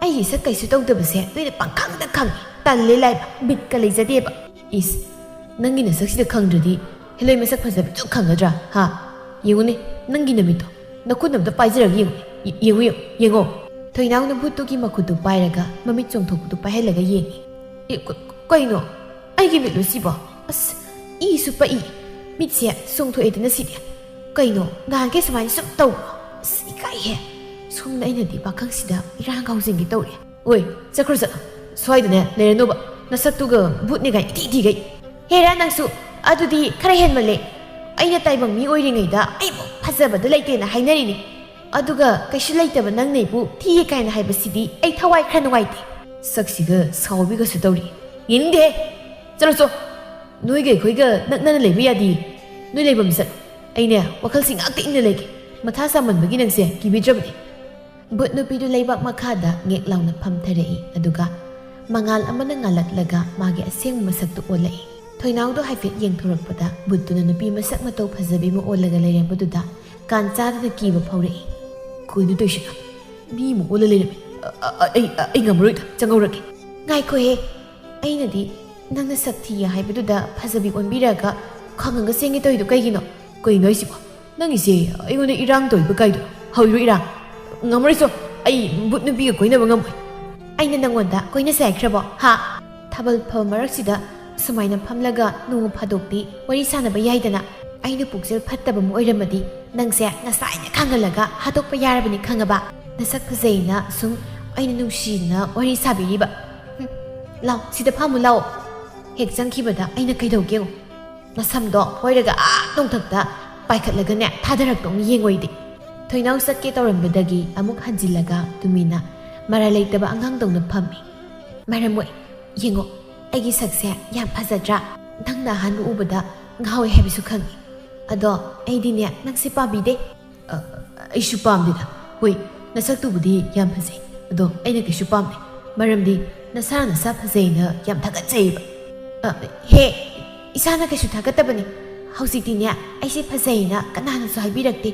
ꯑꯩꯒꯤ ꯁꯛ ꯀꯩꯁꯨ ꯇꯧꯗꯕꯁꯦ ꯅꯣꯏꯅ ꯄꯪꯈꯪꯗ ꯈꯪꯉꯤ꯫ ꯇꯜꯂꯦ ꯂꯥꯏꯕ, ꯕꯤꯠꯀ ꯂꯩꯖꯗꯦꯕ꯫" "ꯏꯁ, ꯅꯪꯒꯤ ꯅꯁꯛꯁꯤꯗ ꯈꯪꯗ꯭ꯔꯗꯤ ꯍꯦꯂꯣꯏ ꯃꯁꯛ ꯐꯖꯕꯤꯗꯨ ꯈꯪꯒꯗ꯭ꯔꯥ, ꯍꯥ? ꯌꯦꯡꯉꯨꯅꯦ, ꯅꯪꯒꯤ ꯅꯃꯤꯠꯇꯣ, ꯅꯈꯨꯠ ꯑꯝꯇ ꯄꯥꯏꯖꯔꯒ ꯌꯦꯡꯉꯨꯅꯦ꯫ ꯌꯦ-, ꯌꯦꯡꯉꯨ, ꯌꯦꯡꯉꯨ, ꯌꯦꯡꯉꯣ꯫" ꯊꯣꯏꯅꯥꯎꯅ ꯕꯨꯠꯇꯨꯒꯤ ꯃꯈꯨꯠꯇꯨ ꯄꯥꯏꯔꯒ ꯃꯃꯤꯠ ꯆꯣꯡꯊꯣꯛꯄꯗꯨ ꯄꯥꯏꯍꯜꯂꯒ ꯌꯦꯡꯉꯤ꯫ "ꯑꯦ, ꯀ-, ꯀꯩꯅꯣ? ꯑꯩꯒꯤ ꯃꯤꯠꯂꯣ ꯁꯤꯕꯣ? ꯑꯁ, ꯏꯁꯨ ꯄꯛꯏ꯫ ꯃꯤꯠꯁꯦ ꯆꯣꯡꯊꯣꯛꯑꯦꯗꯅ ꯁꯤꯗꯤ꯫ ꯀꯩꯅꯣ, ꯅꯍꯥꯟꯈꯩ ꯁꯨꯃꯥꯏꯅ ꯁꯨꯝ ꯇꯧꯕ꯭ꯔꯣ? ꯑꯁ, ꯏꯀꯥꯏꯍꯦ꯫ ꯁꯣꯝꯗ ꯑꯩꯅꯗꯤ ꯄꯥꯈꯪꯁꯤꯗ ꯏꯔꯥꯡ ꯍꯧꯖꯤꯟꯒꯦ ꯇꯧꯔꯦ꯫" "ꯑꯣꯏ, ꯆꯠꯈ꯭ꯔꯣ ꯆꯠꯂꯣ꯫ ꯁ꯭ꯋꯥꯏꯗꯅꯦ ꯂꯩꯔꯅꯨꯕ꯫ ꯅꯁꯛꯇꯨꯒ ꯕꯨꯠꯅꯦ ꯀꯥꯏ ꯏꯊꯤ ꯊꯤꯒꯩ꯫" "ꯍꯦꯔꯥ ꯅꯪꯁꯨ, ꯑꯗꯨꯗꯤ ꯈꯔ ꯍꯦꯟꯃꯜꯂꯦ꯫ ꯑꯩꯅ ꯇꯥꯏꯕꯪ ꯃꯤ ꯑꯣꯏꯔꯤꯉꯩꯗ ꯑꯩꯕꯨ ꯐꯖꯕꯗ ꯂꯩꯇꯦꯅ ꯍꯥꯏꯅꯔꯤꯅꯤ꯫ ꯑꯗꯨꯒ ꯀꯩꯁꯨ ꯂꯩꯇꯕ ꯅꯪꯅ ꯑꯩꯕꯨ ꯊꯤꯌꯦ ꯀꯥꯏꯅ ꯍꯥꯏꯕꯁꯤꯗꯤ ꯑꯩ ꯊꯋꯥꯏ ꯈꯔ ꯅꯨꯡꯉꯥꯏꯇꯦ꯫" ꯁꯛꯁꯤꯒ ꯁꯥꯎꯕꯤꯒꯁꯨ ꯇꯧꯔꯤ꯫ "ꯌꯦꯡꯅꯤꯡꯗꯦꯍꯦ꯫ ꯆꯠꯂꯣ ꯆꯣ꯫ ꯅꯣꯏꯒ ꯑꯩꯈꯣꯏꯒ ꯅꯛꯅꯅ ꯂꯩꯕ ꯌꯥꯗꯦ꯫ ꯅꯣꯏ ꯂꯩꯐꯝ ꯆꯠꯂꯣ꯫ ꯑꯩꯅꯦ ꯋꯥꯈꯜꯁꯤ ꯉꯥꯛꯇ ꯏꯪꯅ ꯂꯩꯒꯦ꯫ ꯃꯊꯥ ꯁꯥꯃꯟꯕꯒꯤ ꯅꯪꯁꯦ ꯀꯤꯕꯤꯗ꯭ꯔꯕꯅꯦ꯫" ꯚꯨꯠ ꯅꯨꯄꯤꯗꯨ ꯂꯩꯕꯥꯛ ꯃꯈꯥꯗ ꯉꯦꯛ ꯂꯥꯎꯅ ꯐꯝꯊꯔꯛꯏ, ꯑꯗꯨꯒ ꯃꯉꯥꯜ ꯑꯃꯅ ꯉꯥꯜꯂꯛꯂꯒ ꯃꯥꯒꯤ ꯑꯁꯦꯡꯕ ꯃꯁꯛꯇꯨ ꯑꯣꯜꯂꯛꯏ꯫ ꯊꯣꯏꯅꯥꯎꯗꯣ ꯍꯥꯏꯐꯦꯠ ꯌꯦꯡꯊꯣꯔꯛꯄꯗ ꯚꯨꯠꯇꯨꯅ ꯅꯨꯄꯤ ꯃꯁꯛ ꯃꯇꯧ ꯐꯖꯕꯤ ꯑꯃ ꯑꯣꯜꯂꯒ ꯂꯩꯔꯝꯕꯗꯨꯗ ꯀꯥꯟ ꯆꯥꯗꯅ ꯀꯤꯕ ꯐꯥꯎꯔꯛꯏ꯫ "ꯀꯩꯅꯣ ꯇꯧꯏꯁꯤꯅ? ꯃꯤ ꯑꯃ ꯑꯣꯜꯂ ꯂꯩꯔꯝꯃꯦ꯫ ꯑ, ꯑ, ꯑ, ꯑꯩ, ꯑ, ꯑꯩ ꯉꯝꯃꯔꯣꯏꯗ, ꯆꯪꯍꯧꯔꯒꯦ꯫ ꯉꯥꯏꯈꯣꯍꯦ, ꯑꯩꯅꯗꯤ ꯅꯪꯅ ꯁꯛ ꯊꯤꯌꯦ ꯍꯥꯏꯕꯗꯨꯗ ꯐꯖꯕꯤ ꯑꯣꯟꯕꯤꯔꯒ ꯈꯪꯉꯒ ꯆꯦꯟꯒꯦ ꯇꯧꯔꯤꯗꯣ ꯀꯩꯒꯤꯅꯣ?" "ꯀꯩꯅꯣ ꯍꯥꯏꯁꯤꯕꯣ? ꯅꯪꯒꯤꯁꯦ ꯑꯩꯉꯣꯟꯗ ꯏꯔꯥꯡ ꯇꯧꯔꯤꯕ ꯀꯥꯏꯗꯣ? ꯍꯧꯔꯤꯔꯣ ꯏꯔꯥꯡ? ꯉꯝꯃꯔꯣꯏꯁꯣ, ꯑꯩ ꯚꯨꯠ ꯅꯨꯄꯤꯒ ꯀꯣꯏꯅꯕ ꯉꯝꯃꯣꯏ꯫" "ꯑꯩꯅ ꯅꯪꯉꯣꯟꯗ ꯀꯣꯏꯅꯁꯦ ꯍꯥꯏꯈ꯭ꯔꯕꯣ, ꯍꯥ? ꯊꯥꯕꯜ ꯐꯕ ꯃꯔꯛꯁꯤꯗ ꯁꯨꯃꯥꯏꯅ ꯐꯝꯂꯒ ꯅꯣꯡꯃ ꯐꯥꯗꯣꯛꯇꯤ ꯋꯥꯔꯤ ꯁꯥꯟꯅꯕ ꯌꯥꯏꯗꯅ꯫ ꯑꯩꯅ ꯄꯨꯛꯆꯦꯜ ꯐꯠꯇꯕ ꯑꯃ ꯑꯣꯏꯔꯝꯃꯗꯤ ꯅꯪꯁꯦ ꯉꯁꯥꯏꯅ ꯈꯪꯍꯜꯂꯒ ꯍꯥꯠꯇꯣꯛꯄ ꯌꯥꯔꯕꯅꯤ, ꯈꯪꯉꯕ? ꯅꯁꯛ ꯐꯖꯩꯅ ꯁꯨꯝ ꯑꯩꯅ ꯅꯨꯡꯁꯤꯅ ꯋꯥꯔꯤ ꯁꯥꯕꯤꯔꯤꯕ꯫ ꯍꯨꯝ, ꯂꯥꯎ, ꯁꯤꯗ ꯐꯝꯃꯨ ꯂꯥꯎ꯫ ꯍꯦꯛ ꯆꯪꯈꯤꯕꯗ ꯑꯩꯅ ꯀꯩꯗꯧꯒꯦ ꯌꯦꯡꯉꯨ꯫ ꯅꯁꯝꯗꯣ ꯐꯣꯏꯔꯒ ꯑꯥ ꯅꯣꯡꯊꯛꯇ ꯄꯥꯏꯈꯠꯂꯒꯅꯦ ꯊꯥꯗꯔꯛꯇꯧꯅꯤ, ꯌꯦꯡꯉꯣ ꯑꯩꯗꯤ꯫" ꯊꯣꯏꯅꯥꯎ ꯆꯠꯀꯦ ꯇꯧꯔꯝꯕꯗꯒꯤ ꯑꯃꯨꯛ ꯍꯟꯖꯤꯜꯂꯒ ꯇꯨꯃꯤꯟꯅ ꯃꯔꯥꯜ ꯂꯩꯇꯕ ꯑꯉꯥꯡꯗꯧꯅ ꯐꯝꯃꯤ꯫ "ꯃꯔꯝ ꯃꯣꯛꯏ, ꯌꯦꯡꯉꯣ, ꯑꯩꯒꯤ ꯁꯛꯁꯦ ꯌꯥꯝ ꯐꯖꯗ꯭ꯔꯥ? ꯅꯪꯅ ꯑꯍꯥꯟꯕ ꯎꯕꯗ ꯉꯥꯎꯋꯦ ꯍꯥꯏꯕꯁꯨ ꯈꯪꯉꯤ꯫ ꯑꯗꯣ ꯑꯩꯗꯤꯅꯦ ꯅꯪꯁꯦ ꯄꯥꯝꯕꯤꯗꯦ꯫" "ꯑ, ꯑꯩꯁꯨ ꯄꯥꯝꯗꯦꯗ꯫ ꯍꯣꯏ, ꯅꯁꯛꯇꯨꯕꯨꯗꯤ ꯌꯥꯝ ꯐꯖꯩ, ꯑꯗꯣ ꯑꯩꯅ ꯀꯩꯁꯨ ꯄꯥꯝꯗꯦ꯫ ꯃꯔꯝꯗꯤ ꯅꯁꯥ ꯅꯁꯥ ꯐꯖꯩꯅ ꯌꯥꯝ ꯊꯥꯒꯠꯆꯩꯌꯦꯕ꯫" "ꯑ, ꯍꯦ, ꯏꯁꯥꯅ ꯀꯩꯁꯨ ꯊꯥꯒꯠꯇꯕꯅꯤ꯫ ꯍꯧꯖꯤꯛꯇꯤꯅꯦ ꯑꯩꯁꯦ ꯐꯖꯩꯅ ꯀꯅꯥꯅꯁꯨ ꯍꯥꯏꯕꯤꯔꯛꯇꯦ꯫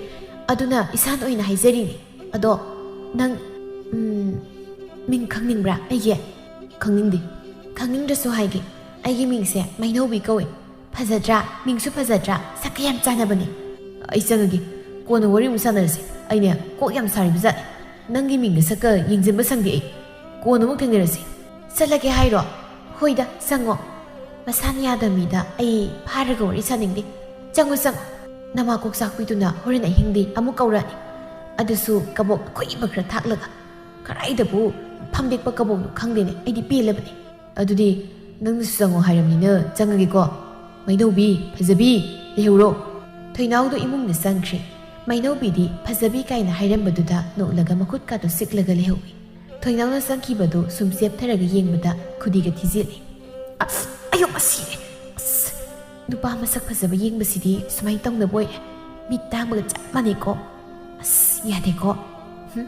ꯑꯗꯨꯅ ꯏꯁꯥꯅ ꯑꯣꯏꯅ ꯍꯥꯏꯖꯔꯤꯅꯦ꯫ ꯑꯗꯣ ꯅꯪ, ꯎꯝ, ꯃꯤꯡ ꯈꯪꯅꯤꯡꯕ꯭ꯔꯥ ꯑꯩꯒꯤ?" "ꯈꯪꯅꯤꯡꯗꯦ꯫" "ꯈꯪꯅꯤꯡꯗ꯭ꯔꯁꯨ ꯍꯥꯏꯒꯦ꯫ ꯑꯩꯒꯤ ꯃꯤꯡꯁꯦ ꯃꯩꯅꯧꯕꯤ ꯀꯧꯏ꯫ ꯐꯖꯗ꯭ꯔꯥ? ꯃꯤꯡꯁꯨ ꯐꯖꯗ꯭ꯔꯥ? ꯁꯛꯀ ꯌꯥꯝ ꯆꯥꯟꯅꯕꯅꯦ꯫" "ꯑꯩ ꯆꯪꯉꯒꯦ꯫ ꯀꯣꯟꯅ ꯋꯥꯔꯤ ꯑꯃꯨꯛ ꯁꯥꯟꯅꯔꯁꯦ꯫ ꯑꯩꯅꯦ ꯀꯣꯛ ꯌꯥꯝ ꯁꯥꯔꯤꯕ ꯖꯥꯠꯅꯦ꯫ ꯅꯪꯒꯤ ꯃꯤꯡꯒ ꯁꯛꯀ ꯌꯦꯡꯁꯤꯟꯕ ꯁꯪꯗꯦ ꯑꯩ꯫ ꯀꯣꯟꯅ ꯑꯃꯨꯛ ꯊꯦꯡꯅꯔꯁꯤ꯫" "ꯆꯠꯂꯒꯦ ꯍꯥꯏꯔꯣ? ꯍꯣꯏꯗ, ꯆꯪꯉꯣ꯫ ꯃꯁꯥꯅ ꯌꯥꯗꯕ ꯃꯤꯗ ꯑꯩ ꯐꯥꯔꯒ ꯋꯥꯔꯤ ꯁꯥꯅꯤꯡꯗꯦ꯫ ꯆꯪꯉꯣ, ꯆꯪꯉꯣ꯫ ꯅꯃꯥ ꯀꯣꯛ ꯆꯥꯛꯄꯤꯗꯨꯅ ꯍꯣꯔꯦꯟ ꯑꯍꯤꯡꯗꯤ ꯑꯃꯨꯛ ꯀꯧꯔꯛꯑꯅꯤ꯫ ꯑꯗꯨꯁꯨ ꯀꯕꯣꯛ ꯑꯈꯣꯏꯕ ꯈꯔ ꯊꯥꯛꯂꯒ꯫ ꯀꯗꯥꯏꯗꯕꯨ ꯐꯝꯗꯦꯛꯄ ꯀꯕꯣꯛꯅꯣ ꯈꯪꯗꯦꯅꯦ, ꯑꯩꯗꯤ ꯄꯦꯜꯂꯕꯅꯦ꯫" "ꯑꯗꯨꯗꯤ ꯅꯪꯅꯁꯨ ꯆꯪꯉꯣ ꯍꯥꯏꯔꯕꯅꯤꯅ ꯆꯪꯉꯒꯦꯀꯣ꯫ ꯃꯩꯅꯧꯕꯤ, ꯐꯖꯕꯤ, ꯂꯩꯍꯧꯔꯣ꯫" ꯊꯣꯏꯅꯥꯎꯗꯣ ꯏꯃꯨꯡꯗ ꯆꯪꯈ꯭ꯔꯦ꯫ ꯃꯩꯅꯧꯕꯤꯗꯤ ꯐꯖꯕꯤ ꯀꯥꯏꯅ ꯍꯥꯏꯔꯝꯕꯗꯨꯗ ꯅꯣꯛꯂꯒ ꯃꯈꯨꯠꯀꯥꯗꯣ ꯁꯤꯛꯂꯒ ꯂꯩꯍꯧꯏ꯫ ꯊꯣꯏꯅꯥꯎꯅ ꯆꯪꯈꯤꯕꯗꯨ ꯁꯨꯝ ꯆꯦꯞꯊꯔꯒ ꯌꯦꯡꯕꯗ ꯈꯨꯗꯤꯒ ꯊꯤꯖꯤꯜꯂꯤ꯫ "ꯑꯁ, ꯑꯌꯣ, ꯃꯁꯤꯔꯦ꯫ ꯑꯁ, ꯅꯨꯄꯥ ꯃꯁꯛ ꯐꯖꯕ ꯌꯦꯡꯕꯁꯤꯗꯤ ꯁꯨꯃꯥꯏꯅ ꯇꯧꯅꯕ ꯑꯣꯏꯔꯦ꯫ ꯃꯤꯠ ꯇꯥꯡꯕꯒ ꯆꯞ ꯃꯥꯟꯅꯩꯀꯣ꯫ ꯑꯁ, ꯌꯥꯗꯦꯀꯣ꯫ ꯍꯨꯝ,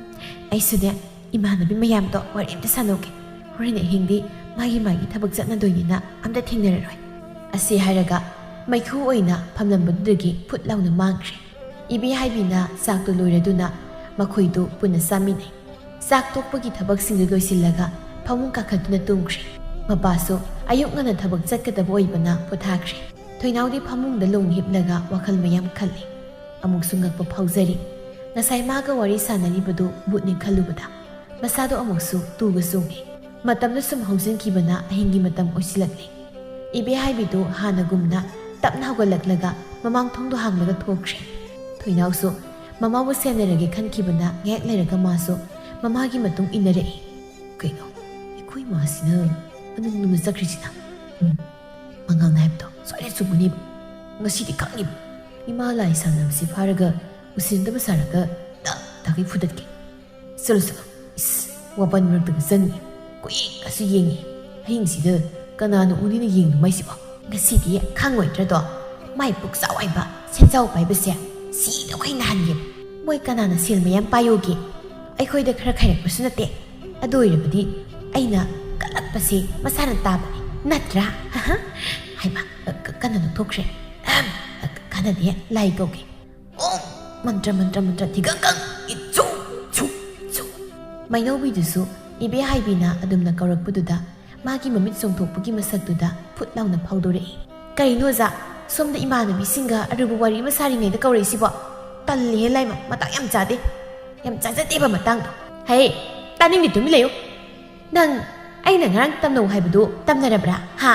ꯑꯩꯁꯨꯅꯦ, ꯏꯃꯥꯟꯅꯕꯤ ꯃꯌꯥꯝꯗꯣ ꯋꯥꯔꯤ ꯑꯝꯇ ꯁꯥꯟꯅꯧꯒꯦ꯫ ꯍꯣꯔꯦꯟ ꯑꯍꯤꯡꯗꯤ ꯃꯥꯒꯤ ꯃꯥꯒꯤ ꯊꯕꯛ ꯆꯠꯅꯗꯣꯏꯅꯤꯅ ꯑꯝꯇ ꯊꯦꯡꯅꯔꯔꯣꯏ꯫ ꯑꯁꯤ ꯍꯥꯏꯔꯒ ꯃꯩꯈꯨ ꯑꯣꯏꯅ ꯐꯝꯂꯝꯕꯗꯨꯗꯒꯤ ꯐꯨꯠ ꯂꯥꯎꯅ ꯃꯥꯡꯈ꯭ꯔꯦ꯫ ꯏꯕꯦ ꯍꯥꯏꯕꯤꯅ ꯆꯥꯛꯇꯨ ꯂꯣꯏꯔꯗꯨꯅ ꯃꯈꯣꯏꯗꯨ ꯄꯨꯟꯅ ꯆꯥꯃꯤꯟꯅꯩ꯫ ꯆꯥꯛ ꯇꯣꯛꯄꯒꯤ ꯊꯕꯛꯁꯤꯡꯗꯨ ꯂꯣꯏꯁꯤꯜꯂꯒ ꯐꯃꯨꯡ ꯀꯥꯈꯠꯇꯨꯅ ꯇꯨꯝꯈ꯭ꯔꯦ꯫ ꯃꯄꯥꯁꯨ ꯑꯌꯨꯛ ꯉꯟꯅ ꯊꯕꯛ ꯆꯠꯀꯗꯕ ꯑꯣꯏꯕꯅ ꯄꯣꯊꯥꯈ꯭ꯔꯦ꯫ ꯊꯣꯏꯅꯥꯎꯗꯤ ꯐꯃꯨꯡꯗ ꯂꯣꯡ ꯍꯤꯞꯂꯒ ꯋꯥꯈꯜ ꯃꯌꯥꯝ ꯈꯜꯂꯤ꯫ ꯑꯃꯨꯛꯁꯨ ꯉꯛꯄ ꯐꯥꯎꯖꯔꯤ꯫ ꯉꯁꯥꯏ ꯃꯥꯒ ꯋꯥꯔꯤ ꯁꯥꯟꯅꯔꯤꯕꯗꯨ ꯚꯨꯠꯅꯤ ꯈꯜꯂꯨꯕꯗ ꯃꯁꯥꯗꯣ ꯑꯃꯨꯛꯁꯨ ꯇꯨꯒ ꯆꯣꯡꯉꯤ꯫ ꯃꯇꯝꯗꯨ ꯁꯨꯝ ꯍꯧꯖꯤꯟꯈꯤꯕꯅ ꯑꯍꯤꯡꯒꯤ ꯃꯇꯝ ꯑꯣꯏꯁꯤꯜꯂꯛꯂꯤ꯫ ꯏꯕꯦ ꯍꯥꯏꯕꯤꯗꯨ ꯍꯥꯟꯅꯒꯨꯝꯅ ꯇꯞꯅ ꯍꯧꯒꯠꯂꯛꯂꯒ ꯃꯃꯥꯡ ꯊꯣꯡꯗꯣ ꯍꯥꯡꯂꯒ ꯊꯣꯛꯈ꯭ꯔꯦ꯫ ꯊꯣꯏꯅꯥꯎꯁꯨ ꯃꯃꯥꯕꯨ ꯁꯦꯟꯅꯔꯒꯦ ꯈꯟꯈꯤꯕꯅ ꯉꯥꯏꯍꯥꯛ ꯂꯩꯔꯒ ꯃꯥꯁꯨ ꯃꯃꯥꯒꯤ ꯃꯇꯨꯡ ꯏꯟꯅꯔꯛꯏ꯫ ꯀꯩꯅꯣ, ꯑꯩꯈꯣꯏ ꯃꯥꯁꯤꯅ ꯑꯅꯝ ꯅꯝꯅ ꯆꯠꯈ꯭ꯔꯤꯁꯤꯅ? ꯎꯝ, ꯃꯉꯥꯜꯅ ꯍꯥꯏꯕꯗꯣ ꯁꯣꯏꯗꯅ ꯆꯨꯝꯒꯅꯦꯕ꯫ ꯉꯁꯤꯗꯤ ꯈꯪꯉꯤꯕ꯫ ꯏꯃꯥ ꯂꯥꯏ ꯁꯥꯟꯅꯕꯁꯤ ꯐꯥꯔꯒ ꯎꯁꯤꯟꯗꯕ ꯁꯥꯔꯒ ꯇꯛ ꯇꯛꯈꯩ ꯐꯨꯗꯠꯀꯦ꯫ ꯆꯠꯂꯨ ꯆꯠꯂꯨ꯫ ꯏꯁ, ꯋꯥꯄꯟ ꯃꯔꯛꯇꯒ ꯆꯪꯉꯤ꯫ ꯀꯨꯏꯅꯁꯨ ꯌꯦꯡꯉꯤ꯫ ꯑꯍꯤꯡꯁꯤꯗ ꯀꯅꯥꯅ ꯎꯅꯤꯅ ꯌꯦꯡꯉꯤꯅꯣ ꯃꯥꯏꯁꯤꯕꯣ? ꯉꯁꯤꯗꯤ ꯈꯪꯉꯣꯏꯗ꯭ꯔꯗꯣ? ꯃꯥꯏ ꯄꯨꯛ ꯆꯥꯎꯏꯕ ꯁꯦꯟꯖꯥꯎ ꯄꯥꯏꯕꯁꯦ ꯁꯤꯗ ꯑꯩꯈꯣꯏ ꯅꯍꯥꯟꯒꯤ꯫ ꯃꯣꯏ ꯀꯅꯥꯅ ꯁꯦꯜ ꯃꯌꯥꯝ ꯄꯥꯏꯌꯣꯒꯦ? ꯑꯩꯈꯣꯏꯗ ꯈꯔ ꯈꯥꯏꯔꯛꯄꯁꯨ ꯅꯠꯇꯦ꯫ ꯑꯗꯨ ꯑꯣꯏꯔꯕꯗꯤ ꯑꯩꯅ ꯀꯜꯂꯛꯄꯁꯦ ꯃꯁꯥꯅ ꯇꯥꯕꯅꯤ ꯅꯠꯇ꯭ꯔꯥ? ꯍꯥꯏꯃ, ꯀ-, ꯀꯟꯅ ꯅꯣꯛꯊꯣꯛꯈ꯭ꯔꯦ꯫ ꯑꯍꯝ, ꯀ-, ꯀꯥꯟꯅꯗꯦ, ꯂꯥꯏ ꯀꯧꯒꯦ꯫ ꯑꯣꯝ ꯃꯟꯇ꯭ꯔ ꯃꯟꯇ꯭ꯔ ꯃꯟꯇ꯭ꯔ ꯊꯤꯒꯪꯒꯪ ꯏꯆꯨ ꯆꯨ ꯆꯨ꯫ ꯃꯩꯅꯧꯕꯤꯗꯨꯁꯨ ꯏꯕꯦ ꯍꯥꯏꯕꯤꯅ ꯑꯗꯨꯝꯅ ꯀꯧꯔꯛꯄꯗꯨꯗ ꯃꯥꯒꯤ ꯃꯃꯤꯠ ꯆꯣꯡꯊꯣꯛꯄꯒꯤ ꯃꯁꯛꯇꯨꯗ ꯐꯨꯠ ꯂꯥꯎꯅ ꯐꯥꯎꯗꯣꯔꯛꯏ꯫ ꯀꯔꯤꯅꯣ ꯑꯣꯖꯥ, ꯁꯣꯝꯗ ꯏꯃꯥꯟꯅꯕꯤꯁꯤꯡꯒ ꯑꯔꯨꯕ ꯋꯥꯔꯤ ꯑꯃ ꯁꯥꯔꯤꯉꯩꯗ ꯀꯧꯔꯛꯏꯁꯤꯕꯣ? ꯇꯜꯂꯤꯍꯦ ꯂꯥꯏꯃ, ꯃꯇꯥꯡ ꯌꯥꯝ ꯆꯥꯗꯦ꯫ ꯌꯥꯝ ꯆꯥꯖꯗꯦꯕ ꯃꯇꯥꯡꯗꯣ꯫ ꯍꯦ, ꯇꯥꯅꯤꯡꯗꯦ, ꯇꯨꯃꯤꯟ ꯂꯩꯌꯨ꯫ ꯅꯪ ꯑꯩꯅ ꯉꯔꯥꯡ ꯇꯝꯅꯧ ꯍꯥꯏꯕꯗꯨ ꯇꯝꯅꯔꯕ꯭ꯔꯥ? ꯍꯥ?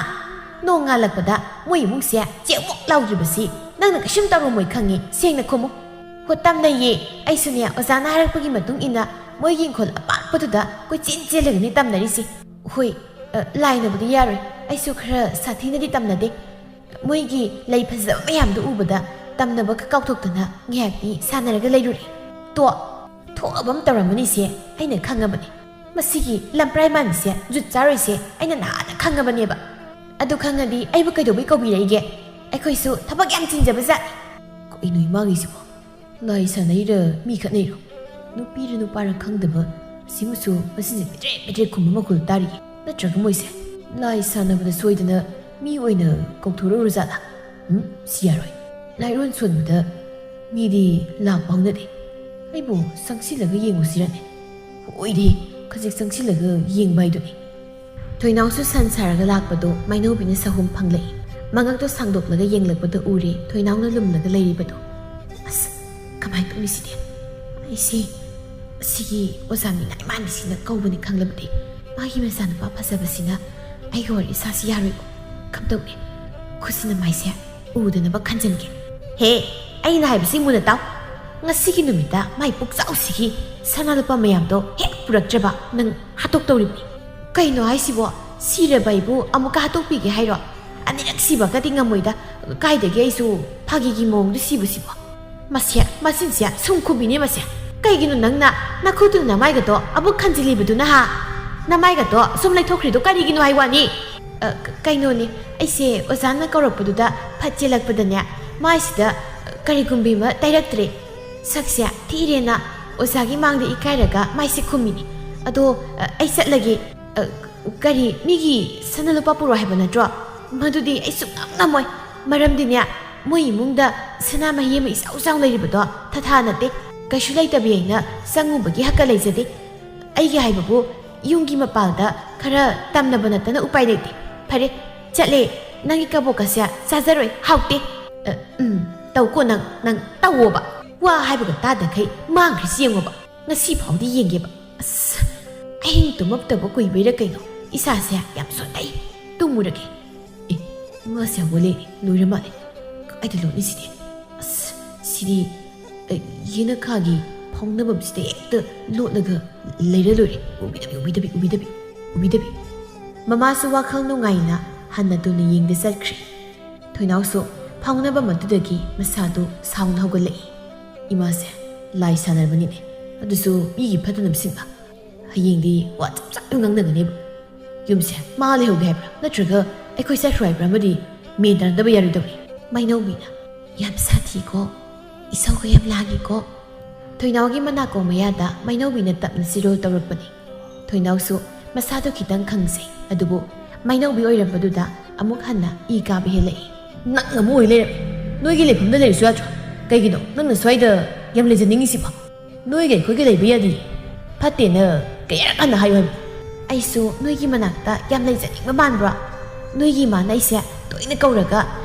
ꯅꯣꯡ ꯉꯥꯜꯂꯛꯄꯗ ꯃꯣꯏ ꯏꯃꯨꯡꯁꯦ ꯆꯦꯛꯃꯨꯛ ꯂꯥꯎꯗ꯭ꯔꯤꯕꯁꯤ ꯅꯪꯅ ꯀꯩꯁꯨꯝ ꯇꯧꯔꯝꯃꯣꯏ ꯈꯪꯉꯤ꯫ ꯁꯦꯡꯅ ꯈꯨꯝꯃꯨ꯫ ꯍꯣ, ꯇꯝꯅꯩꯌꯦ꯫ ꯑꯩꯁꯨꯅꯦ, ꯑꯣꯖꯥꯅ ꯍꯥꯏꯔꯛꯄꯒꯤ ꯃꯇꯨꯡ ꯏꯟꯅ ꯃꯣꯏꯒꯤ ꯏꯪꯈꯣꯜ ꯑꯄꯥꯛꯄꯗꯨꯗ ꯀꯣꯏꯆꯦꯟ ꯆꯦꯜꯂꯒꯅꯤ ꯇꯝꯅꯔꯤꯁꯦ꯫ ꯍꯣꯏ, ꯑ, ꯂꯥꯏꯅꯕꯨꯗꯤ ꯌꯥꯔꯣꯏ꯫ ꯑꯩꯁꯨ ꯈꯔ ꯁꯥꯊꯤꯅꯗꯤ ꯇꯝꯅꯗꯦ꯫ ꯃꯣꯏꯒꯤ ꯂꯩ ꯐꯖꯕ ꯃꯌꯥꯝꯗꯨ ꯎꯕꯗ ꯇꯝꯅꯕꯒ ꯀꯥꯎꯊꯣꯛꯇꯅ ꯉꯥꯏꯍꯥꯛꯇꯤ ꯁꯥꯟꯅꯔꯒ ꯂꯩꯔꯨꯔꯦ꯫ ꯇꯣ, ꯊꯣꯛꯑꯕ ꯑꯃ ꯇꯧꯔꯝꯃꯅꯤꯁꯦ, ꯑꯩꯅ ꯈꯪꯉꯕꯅꯦ꯫ ꯃꯁꯤꯒꯤ ꯂꯝꯄ꯭ꯔꯥꯏ ꯃꯥꯟꯕꯤꯁꯦ ꯖꯨꯠ ꯆꯥꯔꯣꯏꯁꯦ ꯑꯩꯅ ꯅꯍꯥꯟꯅ ꯈꯪꯉꯕꯅꯦꯕ꯫ ꯑꯗꯨ ꯈꯪꯉꯗꯤ ꯑꯩꯕꯨ ꯀꯩꯗꯧꯕꯩ ꯀꯧꯕꯤꯔꯛꯏꯒꯦ? ꯑꯩꯈꯣꯏꯁꯨ ꯊꯕꯛ ꯌꯥꯝ ꯆꯤꯟꯖꯕ ꯖꯥꯠꯅꯤ꯫ ꯀꯩꯅꯣ ꯏꯃꯥꯒꯤꯁꯤꯕꯣ? ꯂꯥꯏ ꯁꯥꯟꯅꯩꯔ ꯃꯤ ꯈꯠꯅꯩꯔꯣ? ꯅꯨꯄꯤꯔ ꯅꯨꯄꯥꯔ ꯈꯪꯗꯕ ꯁꯤꯃꯁꯨ ꯃꯁꯤꯁꯦ ꯄꯦꯗ꯭ꯔꯦ ꯄꯦꯗ꯭ꯔꯦ ꯈꯨꯝꯕ ꯃꯈꯣꯜ ꯇꯥꯔꯤ꯫ ꯅꯠꯇ꯭ꯔꯒ ꯃꯣꯏꯁꯦ ꯂꯥꯏ ꯁꯥꯟꯅꯕꯗ ꯁꯣꯏꯗꯅ ꯃꯤ ꯑꯣꯏꯅ ꯀꯧꯊꯣꯔꯛꯎꯔꯖꯥꯠꯂꯥ? ꯎꯝ, ꯁꯤ ꯌꯥꯔꯣꯏ꯫ ꯂꯥꯏꯔꯣꯟ ꯁꯣꯟꯕꯗ ꯃꯤꯗꯤ ꯂꯥꯛ ꯐꯥꯎꯅꯗꯦ꯫ ꯑꯩꯕꯨ ꯆꯪꯁꯤꯜꯂꯒ ꯌꯦꯡꯉꯨꯁꯤꯔꯅꯦ? ꯑꯣꯏꯔꯦ, ꯈꯖꯤꯛ ꯆꯪꯁꯤꯜꯂꯒ ꯌꯦꯡꯕ ꯍꯥꯏꯗꯨꯅꯤ꯫ ꯊꯣꯏꯅꯥꯎꯁꯨ ꯁꯟ ꯁꯥꯔꯒ ꯂꯥꯛꯄꯗꯣ ꯃꯥꯏꯅꯧꯕꯤꯅ ꯁꯍꯨꯝ ꯐꯪꯂꯛꯏ꯫ ꯃꯉꯛꯇꯣ ꯁꯥꯡꯗꯣꯛꯂꯒ ꯌꯦꯡꯂꯛꯄꯗ ꯎꯔꯦ ꯊꯣꯏꯅꯥꯎꯅ ꯂꯨꯝꯂꯒ ꯂꯩꯔꯤꯕꯗꯣ꯫ ꯑꯁ, ꯀꯃꯥꯏꯅ ꯇꯧꯅꯤ ꯁꯤꯗꯤ? ꯑꯩꯁꯦ ꯑꯁꯤꯒꯤ ꯑꯣꯖꯥ ꯃꯤꯅꯥꯏ ꯃꯥꯟꯕꯤꯁꯤꯅ ꯀꯧꯕꯅꯤ ꯈꯪꯂꯕꯗꯤ ꯃꯥꯒꯤ ꯃꯆꯥꯅꯨꯄꯥ ꯐꯖꯕꯁꯤꯅ ꯑꯩꯒ ꯋꯥꯔꯤ ꯁꯥꯁꯤ ꯌꯥꯔꯣꯏꯀꯣ? ꯀꯝꯗꯧꯅꯤ? ꯈꯨꯠꯁꯤꯅ ꯃꯥꯏꯁꯦ ꯎꯗꯅꯕ ꯈꯟꯖꯟꯒꯦ꯫ ꯍꯦ, ꯑꯩꯅ ꯍꯥꯏꯕꯁꯤ ꯃꯨꯟꯅ ꯇꯥꯎ꯫ ꯉꯁꯤꯒꯤ ꯅꯨꯃꯤꯠꯇ ꯃꯥꯏ ꯄꯨꯛꯆꯥꯎꯁꯤꯒꯤ ꯁꯅꯥ ꯂꯨꯄꯥ ꯃꯌꯥꯝꯗꯣ ꯍꯦꯛ ꯄꯨꯔꯛꯇ꯭ꯔꯕ ꯅꯪ ꯍꯥꯠꯇꯣꯛꯇꯧꯔꯤꯕꯅꯤ꯫ ꯀꯩꯅꯣ ꯍꯥꯏꯁꯤꯕꯣ? ꯁꯤꯔꯕ ꯑꯩꯕꯨ ꯑꯃꯨꯛꯀ ꯍꯥꯠꯇꯣꯛꯄꯤꯒꯦ ꯍꯥꯏꯔꯣ? ꯑꯅꯤꯔꯛ ꯁꯤꯕꯒꯗꯤ ꯉꯝꯃꯣꯏꯗ꯫ ꯀꯥꯏꯗꯒꯤ ꯑꯩꯁꯨ ꯐꯥꯒꯤꯒꯤ ꯃꯑꯣꯡꯗ ꯁꯤꯕꯁꯤꯕꯣ? ꯃꯁꯦ, ꯃꯆꯤꯟꯁꯦ ꯁꯨꯝ ꯈꯨꯝꯕꯤꯅꯦ ꯃꯁꯦ꯫ ꯀꯩꯒꯤꯅꯣ ꯅꯪꯅ ꯅꯈꯨꯠꯇꯨꯅ ꯅꯃꯥꯏꯒꯗꯣ ꯑꯃꯨꯛ ꯈꯟꯖꯤꯜꯂꯤꯕꯗꯨꯅ ꯍꯥ? ꯅꯃꯥꯏꯒꯗꯣ ꯁꯨꯝ ꯂꯩꯊꯣꯛꯈ꯭ꯔꯤꯗꯣ ꯀꯔꯤꯒꯤꯅꯣ ꯍꯥꯏ ꯋꯥꯅꯤ? ꯑ, ꯀ-, ꯀꯩꯅꯣꯅꯦ, ꯑꯩꯁꯦ ꯑꯣꯖꯥꯅ ꯀꯧꯔꯛꯄꯗꯨꯗ ꯐꯠ ꯆꯦꯜꯂꯛꯄꯗꯅꯦ, ꯃꯥꯏꯁꯤꯗ, ꯑ, ꯀꯔꯤꯒꯨꯝꯕꯤ ꯑꯃ ꯇꯩꯔꯛꯇ꯭ꯔꯦ꯫ ꯁꯛꯁꯦ ꯊꯤꯔꯦꯅ ꯑꯣꯖꯥꯒꯤ ꯃꯥꯡꯗ ꯏꯀꯥꯏꯔꯒ ꯃꯥꯏꯁꯦ ꯈꯨꯝꯃꯤꯅꯦ꯫ ꯑꯗꯣ, ꯑ, ꯑꯩ ꯆꯠꯂꯒꯦ꯫ ꯑ, ꯀꯔꯤ, ꯃꯤꯒꯤ ꯁꯅꯥ ꯂꯨꯄꯥ ꯄꯨꯔꯛꯑꯣ ꯍꯥꯏꯕ ꯅꯠꯇ꯭ꯔꯣ? ꯃꯗꯨꯗꯤ ꯑꯩ ꯁꯨꯡꯉꯝ ꯉꯝꯃꯣꯏ꯫ ꯃꯔꯝꯗꯤꯅꯦ, ꯃꯣꯏ ꯏꯃꯨꯡꯗ ꯁꯅꯥ ꯃꯍꯤ ꯑꯃ ꯏꯆꯥꯎ ꯆꯥꯎ ꯂꯩꯔꯤꯕꯗꯣ ꯊꯥꯊꯥ ꯅꯠꯇꯦ꯫ ꯀꯩꯁꯨ ꯂꯩꯇꯕꯤ ꯑꯩꯅ ꯆꯪꯉꯨꯕꯒꯤ ꯍꯛꯀ ꯂꯩꯖꯗꯦ꯫ ꯑꯩꯒꯤ ꯍꯥꯏꯕꯕꯨ ꯌꯨꯝꯒꯤ ꯃꯄꯥꯜꯗ ꯈꯔ ꯇꯝꯅꯕ ꯅꯠꯇꯅ ꯎꯄꯥꯏ ꯂꯩꯇꯦ꯫ ꯐꯔꯦ, ꯆꯠꯂꯦ꯫ ꯅꯪꯒꯤ ꯀꯕꯣꯛꯀꯁꯦ ꯆꯥꯖꯔꯣꯏ, ꯍꯥꯎꯇꯦ꯫ ꯑ, ꯎꯝ, ꯇꯧꯀꯣ ꯅꯪ, ꯅꯪ ꯇꯧꯋꯣꯕ꯫ ꯋꯥ ꯍꯥꯏꯕꯒ ꯇꯥꯗꯈꯩ ꯃꯥꯡꯈ꯭ꯔꯤꯁꯤ ꯌꯦꯡꯉꯣꯕ꯫ ꯉꯁꯤ ꯐꯥꯎꯗꯤ ꯌꯦꯡꯒꯦꯕ꯫ ꯑꯁ, ꯑꯍꯤꯡ ꯇꯨꯝꯃꯛꯇꯕ ꯀꯨꯏꯕꯩꯔꯥ ꯀꯩꯅꯣ, ꯏꯁꯥꯁꯦ ꯌꯥꯝ ꯁꯣꯟꯊꯩ꯫ ꯇꯨꯝꯃꯨꯔꯒꯦ꯫ ꯑꯦ, ꯏꯃꯥꯁꯦ ꯍꯧꯒꯠꯂꯦ, ꯂꯣꯏꯔ ꯃꯥꯜꯂꯦ꯫ ꯀꯥꯏꯗ ꯂꯣꯠꯂꯤ ꯁꯤꯗꯤ? ꯑꯁ, ꯁꯤꯗꯤ, ꯑꯦ, ꯌꯦꯅꯈꯥꯒꯤ ꯐꯥꯎꯅꯐꯝꯁꯤꯗ ꯍꯦꯛꯇ ꯂꯣꯠꯂꯒ ꯂꯩꯔ ꯂꯣꯏꯔꯦ꯫ ꯎꯕꯤꯗꯕꯤ, ꯎꯕꯤꯗꯕꯤ, ꯎꯕꯤꯗꯕꯤ, ꯎꯕꯤꯗꯕꯤ꯫ ꯃꯃꯥꯁꯨ ꯋꯥꯈꯜ ꯅꯨꯡꯉꯥꯏꯅ ꯍꯟꯅ ꯇꯨꯅ ꯌꯦꯡꯗ ꯆꯠꯈ꯭ꯔꯦ꯫ ꯊꯣꯏꯅꯥꯎꯁꯨ ꯐꯥꯎꯅꯕ ꯃꯗꯨꯗꯒꯤ ꯃꯁꯥꯗꯨ ꯁꯥꯎꯅ ꯍꯧꯒꯠꯂꯛꯏ꯫ ꯏꯃꯥꯁꯦ ꯂꯥꯏ ꯁꯥꯟꯅꯔꯕꯅꯤꯅꯦ꯫ ꯑꯗꯨꯁꯨ ꯃꯤꯒꯤ ꯐꯠꯇꯅꯕ ꯁꯤꯟꯕ꯫ ꯍꯌꯦꯡꯗꯤ ꯋꯥ ꯆꯞ ꯆꯥꯅ ꯉꯥꯡꯅꯒꯅꯦꯕ꯫ ꯌꯨꯝꯁꯦ ꯃꯥ ꯂꯩꯍꯧꯒꯦ ꯍꯥꯏꯕ꯭ꯔꯥ? ꯅꯠꯇ꯭ꯔꯒ ꯑꯩꯈꯣꯏ ꯆꯠꯈ꯭ꯔꯣ ꯍꯥꯏꯕ꯭ꯔꯥ? ꯑꯃꯗꯤ ꯃꯦꯟ ꯇꯥꯅꯗꯕ ꯌꯥꯔꯣꯏꯗꯧꯔꯤ꯫ ꯃꯥꯏꯅꯧꯕꯤꯅ, "ꯌꯥꯝ ꯁꯥꯊꯤꯀꯣ, ꯏꯁꯧꯒ ꯌꯥꯝ ꯂꯥꯡꯉꯤꯀꯣ꯫ ꯊꯣꯏꯅꯥꯎꯒꯤ ꯃꯅꯥꯀꯣꯡ ꯃꯌꯥꯗ ꯃꯩꯅꯧꯕꯤꯅ ꯇꯞꯅ ꯆꯤꯔꯣꯜ ꯇꯧꯔꯛꯄꯅꯤ꯫ ꯊꯣꯏꯅꯥꯎꯁꯨ ꯃꯁꯥꯗꯣ ꯈꯤꯇꯪ ꯈꯪꯖꯩ, ꯑꯗꯨꯕꯨ ꯃꯩꯅꯧꯕꯤ ꯑꯣꯏꯔꯝꯕꯗꯨꯗ ꯑꯃꯨꯛ ꯍꯟꯅ ꯏ ꯀꯥꯕ ꯍꯦꯜꯂꯛꯏ꯫ "ꯅꯪ ꯑꯃ ꯑꯣꯏ ꯂꯩꯔꯝꯃꯦ꯫ ꯅꯣꯏꯒꯤ ꯂꯩꯐꯝꯗ ꯂꯩꯔꯁꯨ ꯌꯥꯗ꯭ꯔꯣ? ꯀꯩꯒꯤꯅꯣ ꯅꯪꯅ ꯁ꯭ꯋꯥꯏꯗ ꯌꯥꯝ ꯂꯩꯖꯅꯤꯡꯉꯤꯁꯤꯕꯣ? ꯅꯣꯏꯒ ꯑꯩꯈꯣꯏꯒ ꯂꯩꯕ ꯌꯥꯗꯦ꯫ ꯐꯠꯇꯦꯅ ꯀꯌꯥꯔꯛ ꯍꯟꯅ ꯍꯥꯏꯌꯨ ꯍꯥꯏꯕ?" "ꯑꯩꯁꯨ ꯅꯣꯏꯒꯤ ꯃꯅꯥꯛꯇ ꯌꯥꯝ ꯂꯩꯖꯅꯤꯡꯕ ꯃꯥꯟꯕ꯭ꯔꯣ? ꯅꯣꯏꯒꯤ ꯏꯃꯥꯅ ꯑꯩꯁꯦ ꯇꯣꯏꯅ ꯀꯧꯔꯒ,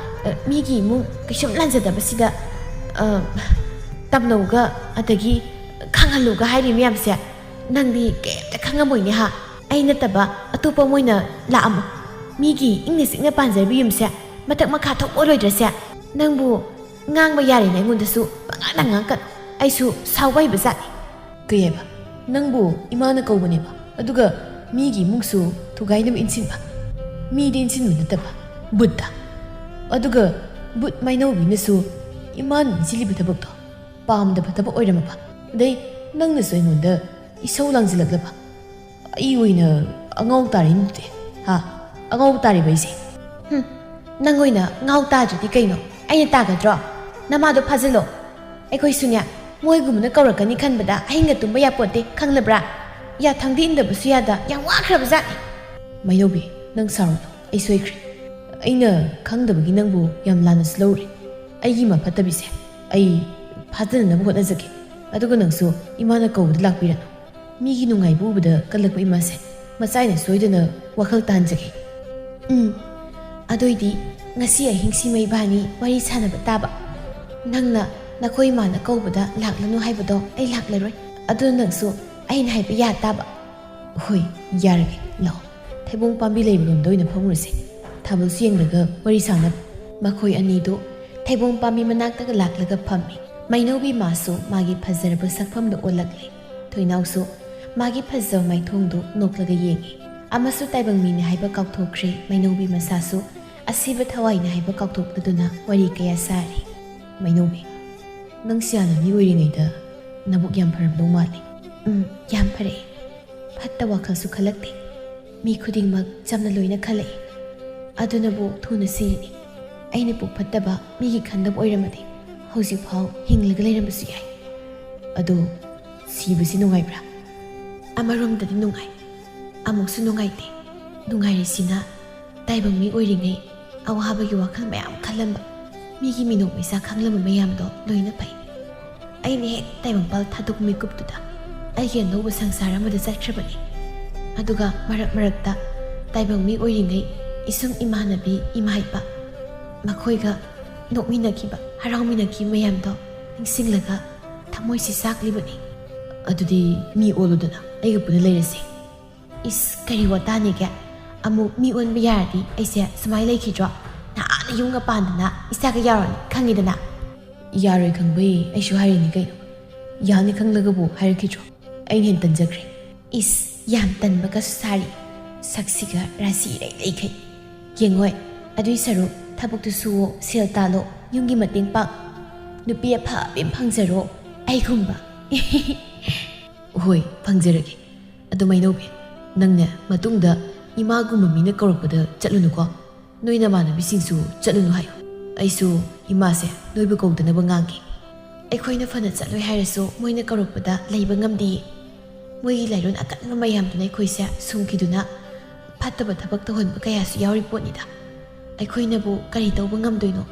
ꯑ, ꯃꯤꯒꯤ ꯏꯃꯨꯡ ꯀꯩꯁꯨꯝ ꯂꯥꯟꯖꯗꯕꯁꯤꯗ, ꯑ, ꯇꯝꯅꯧꯒ ꯑꯗꯒꯤ ꯈꯪꯍꯜꯂꯨꯒ ꯍꯥꯏꯔꯤ ꯃꯌꯥꯝꯁꯦ, ꯅꯪꯗꯤ ꯀꯩꯝꯇ ꯈꯪꯉꯝꯃꯣꯏꯅꯦ ꯍꯥ? ꯑꯩ ꯅꯠꯇꯕ ꯑꯇꯣꯞꯄ ꯑꯃ ꯑꯣꯏꯅ ꯂꯥꯛꯑꯝꯃꯣ꯫ ꯃꯤꯒꯤ ꯏꯪꯅ ꯆꯤꯛꯅ ꯄꯥꯟꯖꯔꯤꯕ ꯌꯨꯝꯁꯦ ꯃꯊꯛ ꯃꯈꯥ ꯊꯣꯛ ꯑꯣꯏꯔꯣꯏꯗ꯭ꯔꯁꯦ? ꯅꯪꯕꯨ ꯉꯥꯡꯕ ꯌꯥꯔꯦꯅ ꯑꯩꯉꯣꯟꯗꯁꯨ ꯄꯉꯥꯡꯗ ꯉꯥꯡꯀꯅꯨ꯫ ꯑꯩꯁꯨ ꯁꯥꯎꯕ ꯍꯩꯕ ꯖꯥꯠꯅꯤ꯫" "ꯀꯩ ꯍꯥꯏꯕ? ꯅꯪꯕꯨ ꯏꯃꯥꯅ ꯀꯧꯕꯅꯦꯕ, ꯑꯗꯨꯒ ꯃꯤꯒꯤ ꯏꯃꯨꯡꯁꯨ ꯊꯨꯒꯥꯏꯅꯕ ꯏꯟꯁꯤꯟꯕ? ꯃꯤꯗꯤ ꯏꯟꯁꯤꯟꯕ ꯅꯠꯇꯕ, ꯕꯨꯠꯇ꯫ ꯑꯗꯨꯒ ꯕꯨꯠ ꯃꯩꯅꯧꯕꯤꯅꯁꯨ ꯏꯃꯥꯅ ꯏꯟꯁꯤꯜꯂꯤꯕ ꯊꯕꯛꯇꯣ ꯄꯥꯝꯗꯕ ꯊꯕꯛ ꯑꯣꯏꯔꯝꯃꯕ? ꯑꯗꯩ ꯅꯪꯅꯁꯨ ꯑꯩꯉꯣꯟꯗ ꯏꯁꯧ ꯂꯥꯡꯁꯤꯜꯂꯛꯂꯕ? ꯑꯩ ꯑꯣꯏꯅ ꯑꯉꯥꯎ ꯇꯥꯔꯤꯅꯦ ꯑꯗꯨꯗꯤ, ꯍꯥ? ꯑꯉꯥꯎ ꯇꯥꯔꯤꯕ ꯑꯩꯁꯦ?" "ꯍꯨꯝ, ꯅꯪ ꯑꯣꯏꯅ ꯉꯥꯎ ꯇꯥꯗ꯭ꯔꯗꯤ ꯀꯩꯅꯣ? ꯑꯩꯅ ꯇꯥꯒꯗ꯭ꯔꯣ? ꯅꯃꯥꯗꯣ ꯐꯥꯖꯤꯜꯂꯣ꯫ ꯑꯩꯈꯣꯏꯁꯨꯅꯦ, ꯃꯣꯏꯒꯨꯝꯕꯅ ꯀꯧꯔꯛꯀꯅꯤ ꯈꯟꯕꯗ ꯑꯍꯤꯡꯒ ꯇꯨꯝꯕ ꯌꯥꯄꯣꯠꯇꯦ, ꯈꯪꯂꯕ꯭ꯔꯥ? ꯌꯥꯊꯪꯗꯤ ꯏꯟꯗꯕꯁꯨ ꯌꯥꯗ, ꯌꯥꯝ ꯋꯥꯈ꯭ꯔꯕ ꯖꯥꯠꯅꯤ꯫" "ꯃꯩꯅꯧꯕꯤ, ꯅꯪ ꯁꯥꯎꯔꯨꯅꯨ, ꯑꯩ ꯁꯣꯏꯈ꯭ꯔꯦ꯫ ꯑꯩꯅ ꯈꯪꯗꯕꯒꯤ ꯅꯪꯕꯨ ꯌꯥꯝ ꯂꯥꯟꯅꯁꯨ ꯂꯧꯔꯨꯔꯦ꯫ ꯑꯩꯒꯤ ꯏꯃꯥ ꯐꯠꯇꯕꯤꯁꯦ ꯑꯩ ꯐꯥꯖꯅꯅꯕ ꯍꯣꯠꯅꯖꯒꯦ꯫ ꯑꯗꯨꯒ ꯅꯪꯁꯨ ꯏꯃꯥꯅ ꯀꯧꯕꯗ ꯂꯥꯛꯄꯤꯔꯅꯨ꯫ ꯃꯤꯒꯤ ꯅꯨꯡꯉꯥꯏꯕ ꯎꯕꯗ ꯀꯜꯂꯛꯄ ꯏꯃꯥꯁꯦ ꯃꯆꯥ ꯑꯩꯅ ꯁꯣꯏꯗꯅ ꯋꯥꯈꯜ ꯇꯥꯍꯟꯖꯒꯦ꯫" "ꯎꯝ, ꯑꯗꯨꯏꯗꯤ ꯉꯁꯤ ꯑꯍꯤꯡꯁꯤꯃ ꯏꯕꯥꯅꯤ ꯋꯥꯔꯤ ꯁꯥꯟꯅꯕ ꯇꯥꯕ꯫ ꯅꯪꯅ ꯅꯈꯣꯏ ꯏꯃꯥꯅ ꯀꯧꯕꯗ ꯂꯥꯛꯂꯅꯨ ꯍꯥꯏꯕꯗꯣ ꯑꯩ ꯂꯥꯛꯂꯔꯣꯏ꯫ ꯑꯗꯨꯅ ꯅꯪꯁꯨ ꯑꯩꯅ ꯍꯥꯏꯕ ꯌꯥ ꯇꯥꯕ꯫" "ꯍꯣꯏ, ꯌꯥꯔꯒꯦ, ꯂꯥꯛꯑꯣ꯫ ꯊꯩꯕꯣꯡ ꯄꯥꯝꯕꯤ ꯂꯩꯕ ꯂꯣꯝꯗ ꯑꯣꯏꯅ ꯐꯝꯃꯨꯔꯁꯦ, ꯊꯥꯕꯜꯁꯨ ꯌꯦꯡꯂꯒ ꯋꯥꯔꯤ ꯁꯥꯅꯕ꯫" ꯃꯈꯣꯏ ꯑꯅꯤꯗꯨ ꯊꯩꯕꯣꯡ ꯄꯥꯝꯕꯤ ꯃꯅꯥꯛꯇꯒ ꯂꯥꯛꯂꯒ ꯐꯝꯃꯤ꯫ ꯃꯩꯅꯧꯕꯤ ꯃꯥꯁꯨ ꯃꯥꯒꯤ ꯐꯖꯔꯕ ꯁꯛꯐꯝꯗꯨ ꯑꯣꯜꯂꯛꯂꯦ꯫ ꯊꯣꯏꯅꯥꯎꯁꯨ ꯃꯥꯒꯤ ꯐꯖꯕ ꯃꯥꯏꯊꯣꯡꯗꯨ ꯅꯣꯛꯂꯒ ꯌꯦꯡꯉꯤ꯫ ꯑꯃꯁꯨ ꯇꯥꯏꯕꯪ ꯃꯤꯅꯤ ꯍꯥꯏꯕ ꯀꯥꯎꯊꯣꯛꯈ꯭ꯔꯦ꯫ ꯃꯩꯅꯧꯕꯤ ꯃꯁꯥꯁꯨ ꯑꯁꯤꯕ ꯊꯋꯥꯏꯅꯤ ꯍꯥꯏꯕ ꯀꯥꯎꯊꯣꯛꯂꯗꯨꯅ ꯋꯥꯔꯤ ꯀꯌꯥ ꯁꯥꯔꯤ꯫ "ꯃꯩꯅꯧꯕꯤ, ꯅꯪ ꯁꯤꯌꯥꯅ ꯃꯤ ꯑꯣꯏꯔꯤꯉꯩꯗ ꯅꯕꯨꯛ ꯌꯥꯝ ꯐꯔꯝꯗꯧ ꯃꯥꯜꯂꯤ꯫" "ꯎꯝ, ꯌꯥꯝ ꯐꯔꯛꯑꯦ꯫ ꯐꯠꯇ ꯋꯥꯈꯜꯁꯨ ꯈꯜꯂꯛꯇꯦ꯫ ꯃꯤ ꯈꯨꯗꯤꯡꯃꯛ ꯆꯝꯅ ꯂꯣꯏꯅ ꯈꯜꯂꯛꯏ꯫ ꯑꯗꯨꯅꯕꯨ ꯊꯨꯅ ꯁꯤꯔꯤꯅꯤ꯫ ꯑꯩꯅ ꯄꯨꯛ ꯐꯠꯇꯕ ꯃꯤꯒꯤ ꯈꯟꯗꯕ ꯑꯣꯏꯔꯝꯃꯗꯤ ꯍꯧꯖꯤꯛꯐꯥꯎ ꯍꯤꯡꯂꯒ ꯂꯩꯔꯝꯕꯁꯨ ꯌꯥꯏ꯫" ꯑꯗꯨ ꯁꯤꯕꯁꯤ ꯅꯨꯡꯉꯥꯏꯕ꯭ꯔꯥ? ꯑꯃꯔꯣꯝꯗꯗꯤ ꯅꯨꯡꯉꯥꯏ, ꯑꯃꯨꯛꯁꯨ ꯅꯨꯡꯉꯥꯏꯇꯦ꯫ ꯅꯨꯡꯉꯥꯏꯔꯤꯁꯤꯅ ꯇꯥꯏꯕꯪ ꯃꯤ ꯑꯣꯏꯔꯤꯉꯩ ꯑꯋꯥꯕꯒꯤ ꯋꯥꯈꯜ ꯃꯌꯥꯝ ꯈꯜꯂꯝꯕ, ꯃꯤꯒꯤ ꯃꯤꯅꯣꯛ ꯃꯩꯁꯥ ꯈꯪꯂꯝꯕ ꯃꯌꯥꯝꯗꯣ ꯂꯣꯏꯅ ꯐꯩ꯫ ꯑꯩꯅ ꯍꯦꯛ ꯇꯥꯏꯕꯪꯄꯥꯜ ꯊꯥꯗꯣꯛꯄ ꯃꯤꯀꯨꯞꯇꯨꯗ ꯑꯩꯒꯤ ꯑꯅꯧꯕ ꯁꯪꯁꯥꯔ ꯑꯃꯗ ꯆꯠꯈ꯭ꯔꯕꯅꯤ꯫ ꯑꯗꯨꯒ ꯃꯔꯛ ꯃꯔꯛꯇ ꯇꯥꯏꯕꯪ ꯃꯤ ꯑꯣꯏꯔꯤꯉꯩ ꯏꯁꯨꯡ ꯏꯃꯥꯟꯅꯕꯤ, ꯏꯃꯥ ꯏꯄꯥ ꯃꯈꯣꯏꯒ ꯅꯣꯛꯃꯤꯟꯅꯈꯤꯕ, ꯍꯔꯥꯎꯃꯤꯟꯅꯈꯤꯕ ꯃꯌꯥꯝꯗꯣ ꯅꯤꯡꯁꯤꯡꯂꯒ ꯊꯃꯣꯏꯁꯤ ꯆꯥꯛꯂꯤꯕꯅꯤ꯫ ꯑꯗꯨꯗꯤ ꯃꯤ ꯑꯣꯜꯂꯨꯗꯅ ꯑꯩꯒ ꯄꯨꯟꯅ ꯂꯩꯔꯁꯤ꯫ ꯏꯁ, ꯀꯔꯤ ꯋꯥꯇꯥꯅꯤꯒꯦ? ꯑꯃꯨꯛ ꯃꯤ ꯑꯣꯟꯕ ꯌꯥꯔꯗꯤ ꯑꯩꯁꯦ ꯁꯨꯃꯥꯏꯅ ꯂꯩꯈꯤꯗ꯭ꯔꯣ? ꯅꯍꯥꯟꯅ ꯌꯨꯝꯒ ꯄꯥꯟꯗꯅ ꯏꯆꯥꯒ ꯌꯥꯎꯔꯅꯤ, ꯈꯪꯉꯤꯗꯅ꯫ ꯌꯥꯔꯣꯏ ꯈꯪꯕꯩ ꯑꯩꯁꯨ ꯍꯥꯏꯔꯤꯅꯤ ꯀꯩꯅꯣ꯫ ꯌꯥꯅꯤ ꯈꯪꯂꯒꯕꯨ ꯍꯥꯏꯔꯛꯈꯤꯗ꯭ꯔꯣ? ꯑꯩꯅ ꯍꯦꯟꯅ ꯇꯟꯖꯈ꯭ꯔꯦ꯫ ꯏꯁ, ꯌꯥꯝ ꯇꯟꯕꯒꯁꯨ ꯁꯥꯔꯤ꯫ ꯁꯛꯁꯤꯒ ꯔꯥꯁꯤ ꯏꯔꯩ ꯂꯩꯈꯩ꯫ ꯌꯦꯡꯉꯣꯏ, ꯑꯗꯨꯏ ꯁꯔꯨꯛ ꯊꯕꯛꯇꯨ ꯁꯨꯋꯣ, ꯁꯦꯜ ꯇꯥꯜꯂꯣ, ꯌꯨꯝꯒꯤ ꯃꯇꯦꯡ ꯄꯥꯡ꯫ ꯅꯨꯄꯤ ꯑꯐꯕ ꯑꯃ ꯐꯪꯖꯔꯣ, ꯑꯩꯒꯨꯝꯕ꯫ ꯍꯣꯏ, ꯐꯪꯖꯔꯒꯦ꯫ ꯑꯗꯨ ꯃꯩꯅꯧꯕꯤ, ꯅꯪꯅꯦ ꯃꯇꯨꯡꯗ ꯏꯃꯥꯒꯨꯝꯕ ꯃꯤꯅ ꯀꯧꯔꯛꯄꯗ ꯆꯠꯂꯨꯅꯨꯀꯣ꯫ ꯅꯣꯏ ꯅꯃꯥꯟꯅꯕꯤꯁꯤꯡꯁꯨ ꯆꯠꯂꯨꯅꯨ ꯍꯥꯏꯌꯨ꯫ ꯑꯩꯁꯨ ꯏꯃꯥꯁꯦ ꯅꯣꯏꯕꯨ ꯀꯧꯗꯅꯕ ꯉꯥꯡꯒꯦ꯫ ꯑꯩꯈꯣꯏꯅ ꯐꯅ ꯆꯠꯂꯣꯏ ꯍꯥꯏꯔꯁꯨ ꯃꯣꯏꯅ ꯀꯧꯔꯛꯄꯗ ꯂꯩꯕ ꯉꯝꯗꯦꯌꯦ꯫ ꯃꯣꯏꯒꯤ ꯂꯥꯏꯔꯣꯟ ꯑꯀꯟꯕ ꯃꯌꯥꯝꯗꯨꯅ ꯑꯩꯈꯣꯏꯁꯦ ꯁꯨꯝꯈꯤꯗꯨꯅ ꯐꯠꯇꯕ ꯊꯕꯛ ꯇꯧꯍꯟꯕ ꯀꯌꯥꯁꯨ ꯌꯥꯎꯔꯤ ꯄꯣꯠꯅꯤꯗ꯫ ꯑꯩꯈꯣꯏꯅꯕꯨ ꯀꯔꯤ ꯇꯧꯕ ꯉꯝꯗꯣꯏꯅꯣ?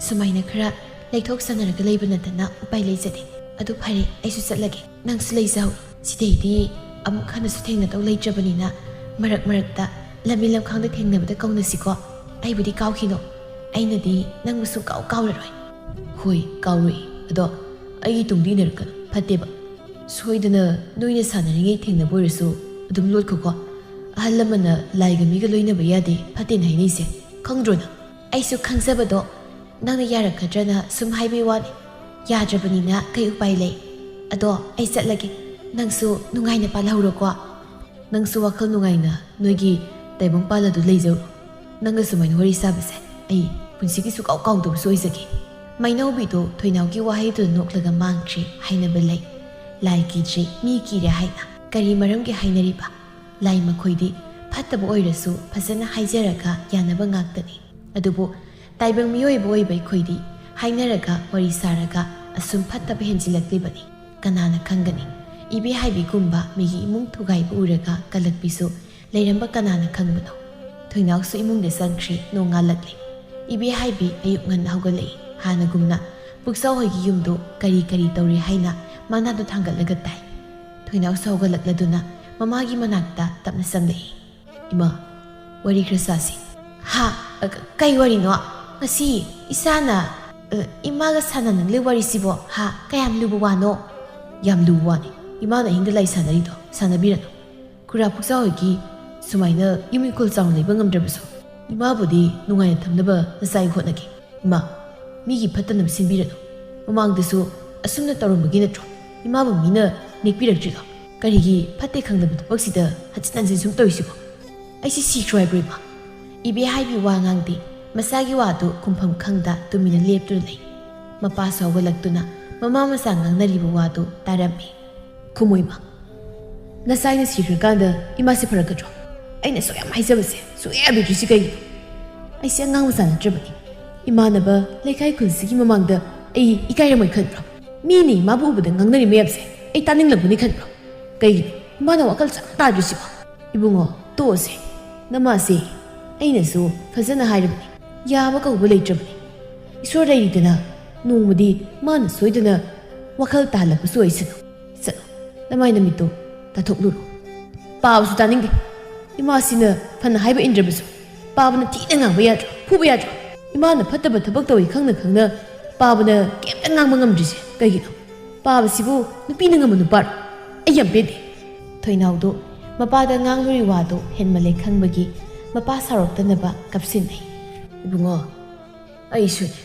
ꯁꯨꯃꯥꯏꯅ ꯈꯔ ꯂꯩꯊꯣꯛ ꯁꯥꯟꯅꯔꯒ ꯂꯩꯕ ꯅꯠꯇꯅ ꯎꯄꯥꯏ ꯂꯩꯖꯗꯦ꯫ ꯑꯗꯨ ꯐꯔꯦ, ꯑꯩꯁꯨ ꯆꯠꯂꯒꯦ, ꯅꯪꯁꯨ ꯂꯩꯖꯍꯧꯔꯣ꯫ ꯁꯤꯗꯩꯗꯤ ꯑꯃꯨꯛ ꯍꯟꯅꯁꯨ ꯊꯦꯡꯅꯗꯧ ꯂꯩꯇ꯭ꯔꯕꯅꯤꯅ ꯃꯔꯛ ꯃꯔꯛꯇ ꯂꯝꯕꯤ ꯂꯝꯈꯥꯡꯗ ꯊꯦꯡꯅꯕꯗ ꯀꯧꯅꯁꯤꯀꯣ꯫ ꯑꯩꯕꯨꯗꯤ ꯀꯥꯎꯈꯤꯅꯣ, ꯑꯩꯅꯗꯤ ꯅꯪꯕꯨ ꯁꯨꯡꯀꯥꯎ ꯀꯥꯎꯔꯔꯣꯏ꯫ ꯍꯣꯏ, ꯀꯥꯎꯔꯣꯏ꯫ ꯑꯗꯣ ꯑꯩꯒꯤ ꯇꯨꯡꯗ ꯏꯟꯅꯔꯛꯀꯅꯨ, ꯐꯠꯇꯦꯕ꯫ ꯁꯣꯏꯗꯅ ꯅꯣꯏꯅ ꯁꯥꯟꯅꯔꯤꯉꯩ ꯊꯦꯡꯅꯕ ꯑꯣꯏꯔꯁꯨ ꯑꯗꯨꯝ ꯂꯣꯠꯈꯣꯀꯣ꯫ ꯑꯍꯜ ꯂꯃꯟꯅ ꯂꯥꯏꯒ ꯃꯤꯒ ꯂꯣꯏꯅꯕ ꯌꯥꯗꯦ ꯐꯠꯇꯦꯅ ꯍꯥꯏꯅꯩꯁꯦ, ꯈꯪꯗ꯭ꯔꯣ ꯅꯪ? ꯑꯩꯁꯨ ꯈꯪꯖꯕꯗꯣ ꯅꯪꯅ ꯌꯥꯔꯛꯀꯗ꯭ꯔꯅ ꯁꯨꯝ ꯍꯥꯏꯕꯩ ꯋꯥꯅꯤ꯫ ꯌꯥꯗ꯭ꯔꯕꯅꯤꯅ ꯀꯩ ꯎꯄꯥꯏ ꯂꯩ? ꯑꯗꯣ ꯑꯩ ꯆꯠꯂꯒꯦ, ꯅꯪꯁꯨ ꯅꯨꯡꯉꯥꯏꯅ ꯄꯥꯜꯍꯧꯔꯣꯀꯣ꯫ ꯅꯪꯁꯨ ꯋꯥꯈꯜ ꯅꯨꯡꯉꯥꯏꯅ ꯅꯣꯏꯒꯤ ꯇꯥꯏꯕꯪꯄꯥꯜ ꯑꯗꯨ ꯂꯩꯖꯧꯔꯣ꯫ ꯅꯪꯒ ꯁꯨꯃꯥꯏꯅ ꯋꯥꯔꯤ ꯁꯥꯕꯁꯦ ꯑꯩ ꯄꯨꯟꯁꯤꯒꯤ ꯁꯨꯀꯥꯎ ꯀꯥꯎꯗꯕꯁꯨ ꯑꯣꯏꯖꯒꯦ꯫ ꯃꯩꯅꯧꯕꯤꯗꯣ ꯊꯣꯏꯅꯥꯎꯒꯤ ꯋꯥꯍꯩꯗꯨꯗ ꯅꯣꯛꯂꯒ ꯃꯥꯡꯈ꯭ꯔꯦ ꯍꯥꯏꯅꯕ ꯂꯩ꯫ ꯂꯥꯏ ꯀꯤꯗ꯭ꯔꯤ, ꯃꯤ ꯀꯤꯔꯦ ꯍꯥꯏꯅ꯫ ꯀꯔꯤ ꯃꯔꯝꯒꯤ ꯍꯥꯏꯅꯔꯤꯕ? ꯂꯥꯏ ꯃꯈꯣꯏꯗꯤ ꯐꯠꯇꯕ ꯑꯣꯏꯔꯁꯨ ꯐꯖꯅ ꯍꯥꯏꯖꯔꯒ ꯌꯥꯅꯕ ꯉꯥꯛꯇꯅꯤ꯫ ꯑꯗꯨꯕꯨ ꯇꯥꯏꯕꯪ ꯃꯤꯑꯣꯏꯕ ꯑꯣꯏꯕ ꯑꯩꯈꯣꯏꯗꯤ ꯍꯥꯏꯅꯔꯒ ꯋꯥꯔꯤ ꯁꯥꯔꯒ ꯑꯁꯨꯝ ꯐꯠꯇꯕ ꯍꯦꯟꯖꯤꯜꯂꯛꯂꯤꯕꯅꯤ꯫ ꯀꯅꯥꯅ ꯈꯪꯒꯅꯤ? ꯏꯕꯦ ꯍꯥꯏꯕꯤꯒꯨꯝꯕ ꯃꯤꯒꯤ ꯏꯃꯨꯡ ꯊꯨꯒꯥꯏꯕ ꯎꯔꯒ ꯀꯜꯂꯛꯄꯤꯁꯨ ꯂꯩꯔꯝꯕ ꯀꯅꯥꯅ ꯈꯪꯕꯅꯣ? ꯊꯣꯏꯅꯥꯎꯁꯨ ꯏꯃꯨꯡꯗ ꯆꯪꯈ꯭ꯔꯤ꯫ ꯅꯣꯡꯉꯥꯜꯂꯛꯂꯦ꯫ ꯏꯕꯦ ꯍꯥꯏꯕꯤ ꯑꯌꯨꯛ ꯉꯟꯅ ꯍꯧꯒꯠꯂꯛꯏ꯫ ꯍꯥꯟꯅꯒꯨꯝꯅ ꯄꯨꯛꯆꯥꯎ ꯍꯣꯏꯒꯤ ꯌꯨꯝꯗꯨ ꯀꯔꯤ ꯀꯔꯤ ꯇꯧꯔꯤ ꯍꯥꯏꯅ ꯃꯅꯥꯗꯣ ꯊꯥꯡꯒꯠꯂꯒ ꯇꯥꯏ꯫ ꯊꯣꯏꯅꯥꯎꯁꯨ ꯍꯧꯒꯠꯂꯛꯂꯗꯨꯅ ꯃꯃꯥꯒꯤ ꯃꯅꯥꯛꯇ ꯇꯞꯅ ꯆꯪꯂꯛꯏ꯫ "ꯏꯃꯥ, ꯋꯥꯔꯤ ꯈꯔ ꯁꯥꯁꯤ꯫" "ꯍꯥ? ꯑ, ꯀ-, ꯀꯩ ꯋꯥꯔꯤꯅꯣ? ꯉꯁꯤ ꯏꯁꯥꯅ, ꯑ, ꯏꯃꯥꯒ ꯁꯥꯟꯅꯅꯤꯡꯂꯦ ꯋꯥꯔꯤꯁꯤꯕꯣ? ꯍꯥ? ꯀꯌꯥꯝ ꯂꯨꯕ ꯋꯥꯅꯣ?" "ꯌꯥꯝ ꯂꯨꯕ ꯋꯥꯅꯤ꯫ ꯏꯃꯥꯅ ꯑꯍꯤꯡꯗ ꯂꯥꯏ ꯁꯥꯟꯅꯔꯤꯗꯣ, ꯁꯥꯟꯅꯕꯤꯔꯅꯨ꯫ ꯈꯨꯔꯥ ꯄꯨꯛꯆꯥꯎ ꯍꯣꯏꯒꯤ ꯁꯨꯃꯥꯏꯅ ꯌꯨꯝ ꯏꯪꯈꯣꯜ ꯆꯥꯎꯅ ꯂꯩꯕ ꯉꯝꯗ꯭ꯔꯕꯁꯨ, ꯏꯃꯥꯕꯨꯗꯤ ꯅꯨꯡꯉꯥꯏꯅ ꯊꯝꯅꯕ ꯅꯆꯥꯏ ꯍꯣꯠꯅꯒꯦ꯫ ꯏꯃꯥ, ꯃꯤꯒꯤ ꯐꯠꯇꯅꯕ ꯁꯤꯟꯕꯤꯔꯅꯨ꯫ ꯃꯃꯥꯡꯗꯁꯨ ꯑꯁꯨꯝꯅ ꯇꯧꯔꯝꯕꯒꯤ ꯅꯠꯇ꯭ꯔꯣ ꯏꯃꯥꯕꯨ ꯃꯤꯅ ꯅꯦꯛꯄꯤꯔꯛꯇ꯭ꯔꯤꯗꯣ? ꯀꯔꯤꯒꯤ ꯐꯠꯇꯦ ꯈꯪꯗꯕ ꯊꯕꯛꯁꯤꯗ ꯍꯟꯖꯤꯟ ꯍꯟꯖꯤꯟ ꯁꯨꯝ ꯇꯧꯔꯤꯁꯤꯕꯣ? ꯑꯩꯁꯤ ꯁꯤꯈ꯭ꯔꯣ ꯍꯥꯏꯕ꯭ꯔꯣ, ꯏꯃꯥ?" ꯏꯕꯦ ꯍꯥꯏꯕꯤ ꯋꯥ ꯉꯥꯡꯗꯦ꯫ ꯃꯆꯥꯒꯤ ꯋꯥꯗꯨ ꯈꯨꯝꯐꯝ ꯈꯪꯗ ꯇꯨꯃꯤꯟꯅ ꯂꯦꯞꯇꯨꯅ ꯂꯩ꯫ ꯃꯄꯥꯁꯨ ꯍꯧꯒꯠꯂꯛꯇꯨꯅ ꯃꯃꯥ ꯃꯆꯥ ꯉꯥꯡꯅꯔꯤꯕ ꯋꯥꯗꯨ ꯇꯥꯔꯝꯃꯤ꯫ "ꯈꯨꯃꯣ, ꯏꯃꯥ꯫ ꯅꯆꯥꯏꯅ ꯁꯤꯈ꯭ꯔꯀꯥꯟꯗ ꯏꯃꯥꯁꯦ ꯐꯔꯛꯀꯗ꯭ꯔꯣ? ꯑꯩꯅ ꯑꯁꯨꯛ ꯌꯥꯝ ꯍꯥꯏꯖꯕꯁꯦ ꯁꯨꯛꯌꯥ ꯌꯥꯕꯤꯗ꯭ꯔꯤꯁꯤ ꯀꯩꯒꯤꯅꯣ? ꯑꯩꯁꯦ ꯑꯉꯥꯡ ꯃꯆꯥ ꯅꯠꯇ꯭ꯔꯕꯅꯤ꯫ ꯏꯃꯥꯟꯅꯕ ꯂꯩꯀꯥꯏ ꯈꯨꯜꯁꯤꯒꯤ ꯃꯃꯥꯡꯗ ꯑꯩ ꯏꯀꯥꯏꯔꯝꯃꯣꯏ ꯈꯟꯕ꯭ꯔꯣ? ꯃꯤꯅ ꯏꯃꯥꯕꯨ ꯎꯕꯗ ꯉꯥꯡꯅꯔꯤ ꯃꯌꯥꯝꯁꯦ ꯑꯩ ꯇꯥꯅꯤꯡꯂꯝꯒꯅꯤ ꯈꯟꯕ꯭ꯔꯣ? ꯀꯩꯒꯤꯅꯣ ꯏꯃꯥꯅ ꯋꯥꯈꯜ ꯆꯪ ꯇꯥꯗ꯭ꯔꯤꯁꯤꯕꯣ?" "ꯏꯕꯨꯡꯉꯣ, ꯇꯣꯛꯑꯁꯦ꯫ ꯅꯃꯥꯁꯦ ꯑꯩꯅꯁꯨ ꯐꯖꯅ ꯍꯥꯏꯔꯕꯅꯤ꯫ ꯌꯥꯕ ꯀꯧꯕ ꯂꯩꯇ꯭ꯔꯕꯅꯤ꯫ ꯏꯁꯣꯔ ꯂꯩꯔꯤꯗꯅ, ꯅꯣꯡꯃꯗꯤ ꯃꯥꯅ ꯁꯣꯏꯗꯅ ꯋꯥꯈꯜ ꯇꯥꯍꯜꯂꯛꯄꯁꯨ ꯑꯣꯏꯁꯅꯨ꯫ ꯆꯠꯂꯣ, ꯅꯃꯥꯏ ꯅꯃꯤꯠꯇꯣ ꯇꯥꯊꯣꯛꯂꯨꯔꯣ꯫" "ꯄꯥꯕꯁꯨ ꯇꯥꯅꯤꯡꯗꯦ꯫ ꯏꯃꯥꯁꯤꯅ ꯐꯅ ꯍꯥꯏꯕ ꯏꯟꯗ꯭ꯔꯕꯁꯨ ꯄꯥꯕꯅ ꯊꯤꯅ ꯉꯥꯡꯕ ꯌꯥꯗ꯭ꯔꯣ? ꯐꯨꯕ ꯌꯥꯗ꯭ꯔꯣ? ꯏꯃꯥꯅ ꯐꯠꯇꯕ ꯊꯕꯛ ꯇꯧꯏ ꯈꯪꯅ ꯈꯪꯅ ꯄꯥꯕꯅ ꯀꯩꯝꯇ ꯉꯥꯡꯕ ꯉꯝꯗ꯭ꯔꯤꯁꯦ ꯀꯩꯒꯤꯅꯣ? ꯄꯥꯕꯁꯤꯕꯨ ꯅꯨꯄꯤꯅ ꯉꯝꯕ ꯅꯨꯄꯥꯔꯣ? ꯑꯩ ꯌꯥꯝ ꯄꯦꯟꯗꯦ꯫" ꯊꯣꯏꯅꯥꯎꯗꯣ ꯃꯄꯥꯗ ꯉꯥꯡꯂꯨꯔꯤ ꯋꯥꯗꯣ ꯍꯦꯟꯃꯜꯂꯦ ꯈꯪꯕꯒꯤ ꯃꯄꯥ ꯁꯥꯎꯔꯛꯇꯅꯕ ꯀꯞꯁꯤꯟꯅꯩ꯫ "ꯏꯕꯨꯡꯉꯣ, ꯑꯩꯁꯨꯅꯦ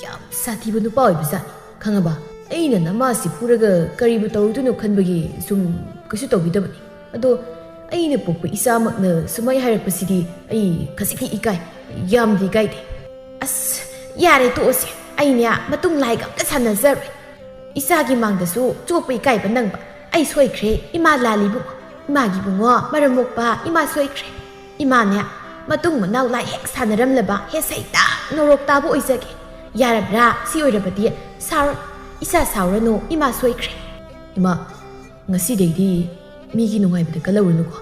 ꯌꯥꯝ ꯁꯥꯊꯤꯕ ꯅꯨꯄꯥ ꯑꯣꯏꯕꯖꯥꯠꯅꯤ, ꯈꯪꯉꯕ? ꯑꯩꯅ ꯅꯃꯥꯁꯤ ꯐꯨꯔꯒ ꯀꯔꯤꯕꯨ ꯇꯧꯔꯨꯗꯣꯏꯅꯣ ꯈꯟꯕꯒꯤ ꯁꯨꯝ ꯀꯩꯁꯨ ꯇꯧꯕꯤꯗꯕꯅꯤ꯫ ꯑꯗꯣ ꯑꯩꯅ ꯄꯣꯛꯄ ꯏꯆꯥꯃꯛꯅ ꯁꯨꯃꯥꯏ ꯍꯥꯏꯔꯛꯄꯁꯤꯗꯤ ꯑꯩ ꯈꯖꯤꯛꯇꯤ ꯏꯀꯥꯏ, ꯌꯥꯝꯗꯤ ꯏꯀꯥꯏꯗꯦ꯫" "ꯑꯁ, ꯌꯥꯔꯦ, ꯇꯣꯛꯑꯁꯦ꯫ ꯑꯩꯅꯦ ꯃꯇꯨꯡ ꯂꯥꯏꯒ ꯑꯝꯇ ꯁꯥꯟꯅꯖꯔꯣꯏ꯫ ꯏꯆꯥꯒꯤ ꯃꯥꯡꯗꯁꯨ ꯆꯣꯞꯄ ꯏꯀꯥꯏꯕ ꯅꯪꯕ꯫ ꯑꯩ ꯁꯣꯏꯈ꯭ꯔꯦ, ꯏꯃꯥ ꯂꯥꯜꯂꯤꯕꯨ꯫ ꯏꯃꯥꯒꯤ ꯏꯕꯨꯡꯉꯣ, ꯃꯔꯝ ꯃꯣꯛꯄ ꯏꯃꯥ ꯁꯣꯏꯈ꯭ꯔꯦ꯫ ꯏꯃꯥꯅꯦ ꯃꯇꯨꯡ ꯃꯅꯥꯎ ꯂꯥꯏ ꯍꯦꯛ ꯁꯥꯟꯅꯔꯝꯂꯕ ꯍꯦ ꯁꯩꯇꯥ ꯅꯣꯔꯣꯛ ꯇꯥꯕ ꯑꯣꯏꯖꯒꯦ꯫ ꯌꯥꯔꯕ꯭ꯔꯥ? ꯁꯤ ꯑꯣꯏꯔꯕꯗꯤ ꯁꯥꯎꯔ-, ꯏꯆꯥ ꯁꯥꯎꯔꯅꯨ, ꯏꯃꯥ ꯁꯣꯏꯈ꯭ꯔꯦ꯫" "ꯏꯃꯥ, ꯉꯁꯤꯗꯩꯗꯤ ꯃꯤꯒꯤ ꯅꯨꯡꯉꯥꯏꯕꯗ ꯀꯜꯂꯧꯔꯨꯅꯨꯀꯣ꯫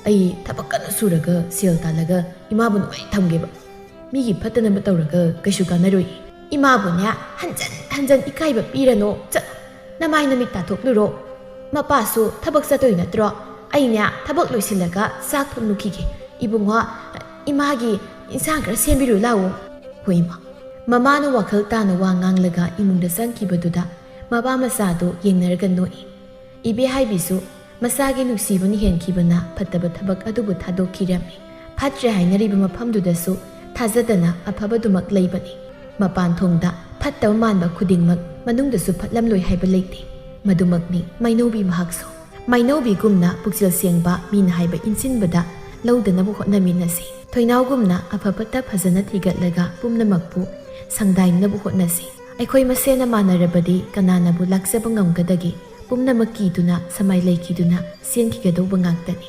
ꯑꯩ ꯊꯕꯛ ꯀꯟꯅ ꯁꯨꯔꯒ ꯁꯦꯜ ꯇꯥꯜꯂꯒ ꯏꯃꯥꯕꯨ ꯅꯨꯡꯉꯥꯏꯅ ꯊꯝꯒꯦꯕ꯫ ꯃꯤꯒꯤ ꯐꯠꯇꯅꯕ ꯇꯧꯔꯒ ꯀꯩꯁꯨ ꯀꯥꯟꯅꯔꯣꯏ꯫ ꯏꯃꯥꯕꯨꯅꯦ ꯍꯟꯖꯟ ꯍꯟꯖꯟ ꯏꯀꯥꯏꯕ ꯄꯤꯔꯅꯣ꯫ ꯆꯠꯂꯣ, ꯅꯃꯥꯏ ꯅꯃꯤꯠ ꯇꯥꯊꯣꯛꯂꯨꯔꯣ꯫ ꯃꯄꯥꯁꯨ ꯊꯕꯛ ꯆꯠꯇꯣꯏ ꯅꯠꯇ꯭ꯔꯣ? ꯑꯩꯅꯦ ꯊꯕꯛ ꯂꯣꯏꯁꯤꯜꯂꯒ ꯆꯥꯛ ꯊꯣꯡꯂꯨꯈꯤꯒꯦ꯫ ꯏꯕꯨꯡꯉꯣ, ꯏꯃꯥꯒꯤ ꯏꯟꯁꯥꯡ ꯈꯔ ꯁꯦꯝꯕꯤꯔꯨ ꯂꯥꯛꯑꯣ꯫" "ꯍꯣꯏ, ꯏꯃꯥ꯫" ꯃꯃꯥꯅ ꯋꯥꯈꯜ ꯇꯥꯅ ꯋꯥ ꯉꯥꯡꯂꯒ ꯏꯃꯨꯡꯗ ꯆꯪꯈꯤꯕꯗꯨꯗ ꯃꯄꯥ ꯃꯆꯥꯗꯨ ꯌꯦꯡꯅꯔꯒ ꯅꯣꯛꯏ꯫ ꯏꯕꯦꯍꯥꯏꯕꯤꯁꯨ ꯃꯆꯥꯒꯤ ꯅꯨꯡꯁꯤꯕꯅ ꯍꯦꯟꯈꯤꯕꯅ ꯐꯠꯇꯕ ꯊꯕꯛ ꯑꯗꯨꯕꯨ ꯊꯥꯗꯣꯛꯈꯤꯔꯝꯃꯤ꯫ ꯐꯠꯇ꯭ꯔꯦ ꯍꯥꯏꯅꯔꯤꯕ ꯃꯐꯝꯗꯨꯗꯁꯨ ꯊꯥꯖꯗꯅ ꯑꯐꯕꯗꯨꯃꯛ ꯂꯩꯕꯅꯤ꯫ ꯃꯄꯥꯟ ꯊꯣꯡꯗ ꯐꯠꯇꯕ ꯃꯥꯟꯕ ꯈꯨꯗꯤꯡꯃꯛ ꯃꯅꯨꯡꯗꯁꯨ ꯐꯠꯂꯝꯂꯣꯏ ꯍꯥꯏꯕ ꯂꯩꯇꯦ꯫ ꯃꯗꯨꯃꯛꯅꯤ ꯃꯩꯅꯧꯕꯤ ꯃꯍꯥꯛꯁꯨ꯫ ꯃꯩꯅꯧꯕꯤꯒꯨꯝꯅ ꯄꯨꯛꯆꯦꯜ ꯁꯦꯡꯕ, ꯃꯤꯅ ꯍꯥꯏꯕ ꯏꯟꯁꯤꯟꯕꯗ ꯂꯧꯗꯅꯕ ꯍꯣꯠꯅꯃꯤꯟꯅꯁꯤ꯫ ꯊꯣꯏꯅꯥꯎꯒꯨꯝꯅ ꯑꯐ ꯐꯠꯇ ꯐꯖꯅ ꯊꯤꯒꯠꯂꯒ ꯄꯨꯝꯅꯃꯛꯄꯨ ꯁꯪꯗꯥꯏꯅꯕ ꯍꯣꯠꯅꯁꯤ꯫ ꯑꯩꯈꯣꯏ ꯃꯁꯦꯅ ꯃꯥꯟꯅꯔꯕꯗꯤ ꯀꯅꯥꯅꯕꯨ ꯂꯥꯛꯆꯕ ꯉꯝꯒꯗꯒꯦ? ꯄꯨꯝꯅꯃꯛ ꯀꯤꯗꯨꯅ ꯁꯃꯥꯏ ꯂꯩꯈꯤꯗꯨꯅ ꯆꯦꯟꯈꯤꯒꯗꯧꯕ ꯉꯥꯛꯇꯅꯤ꯫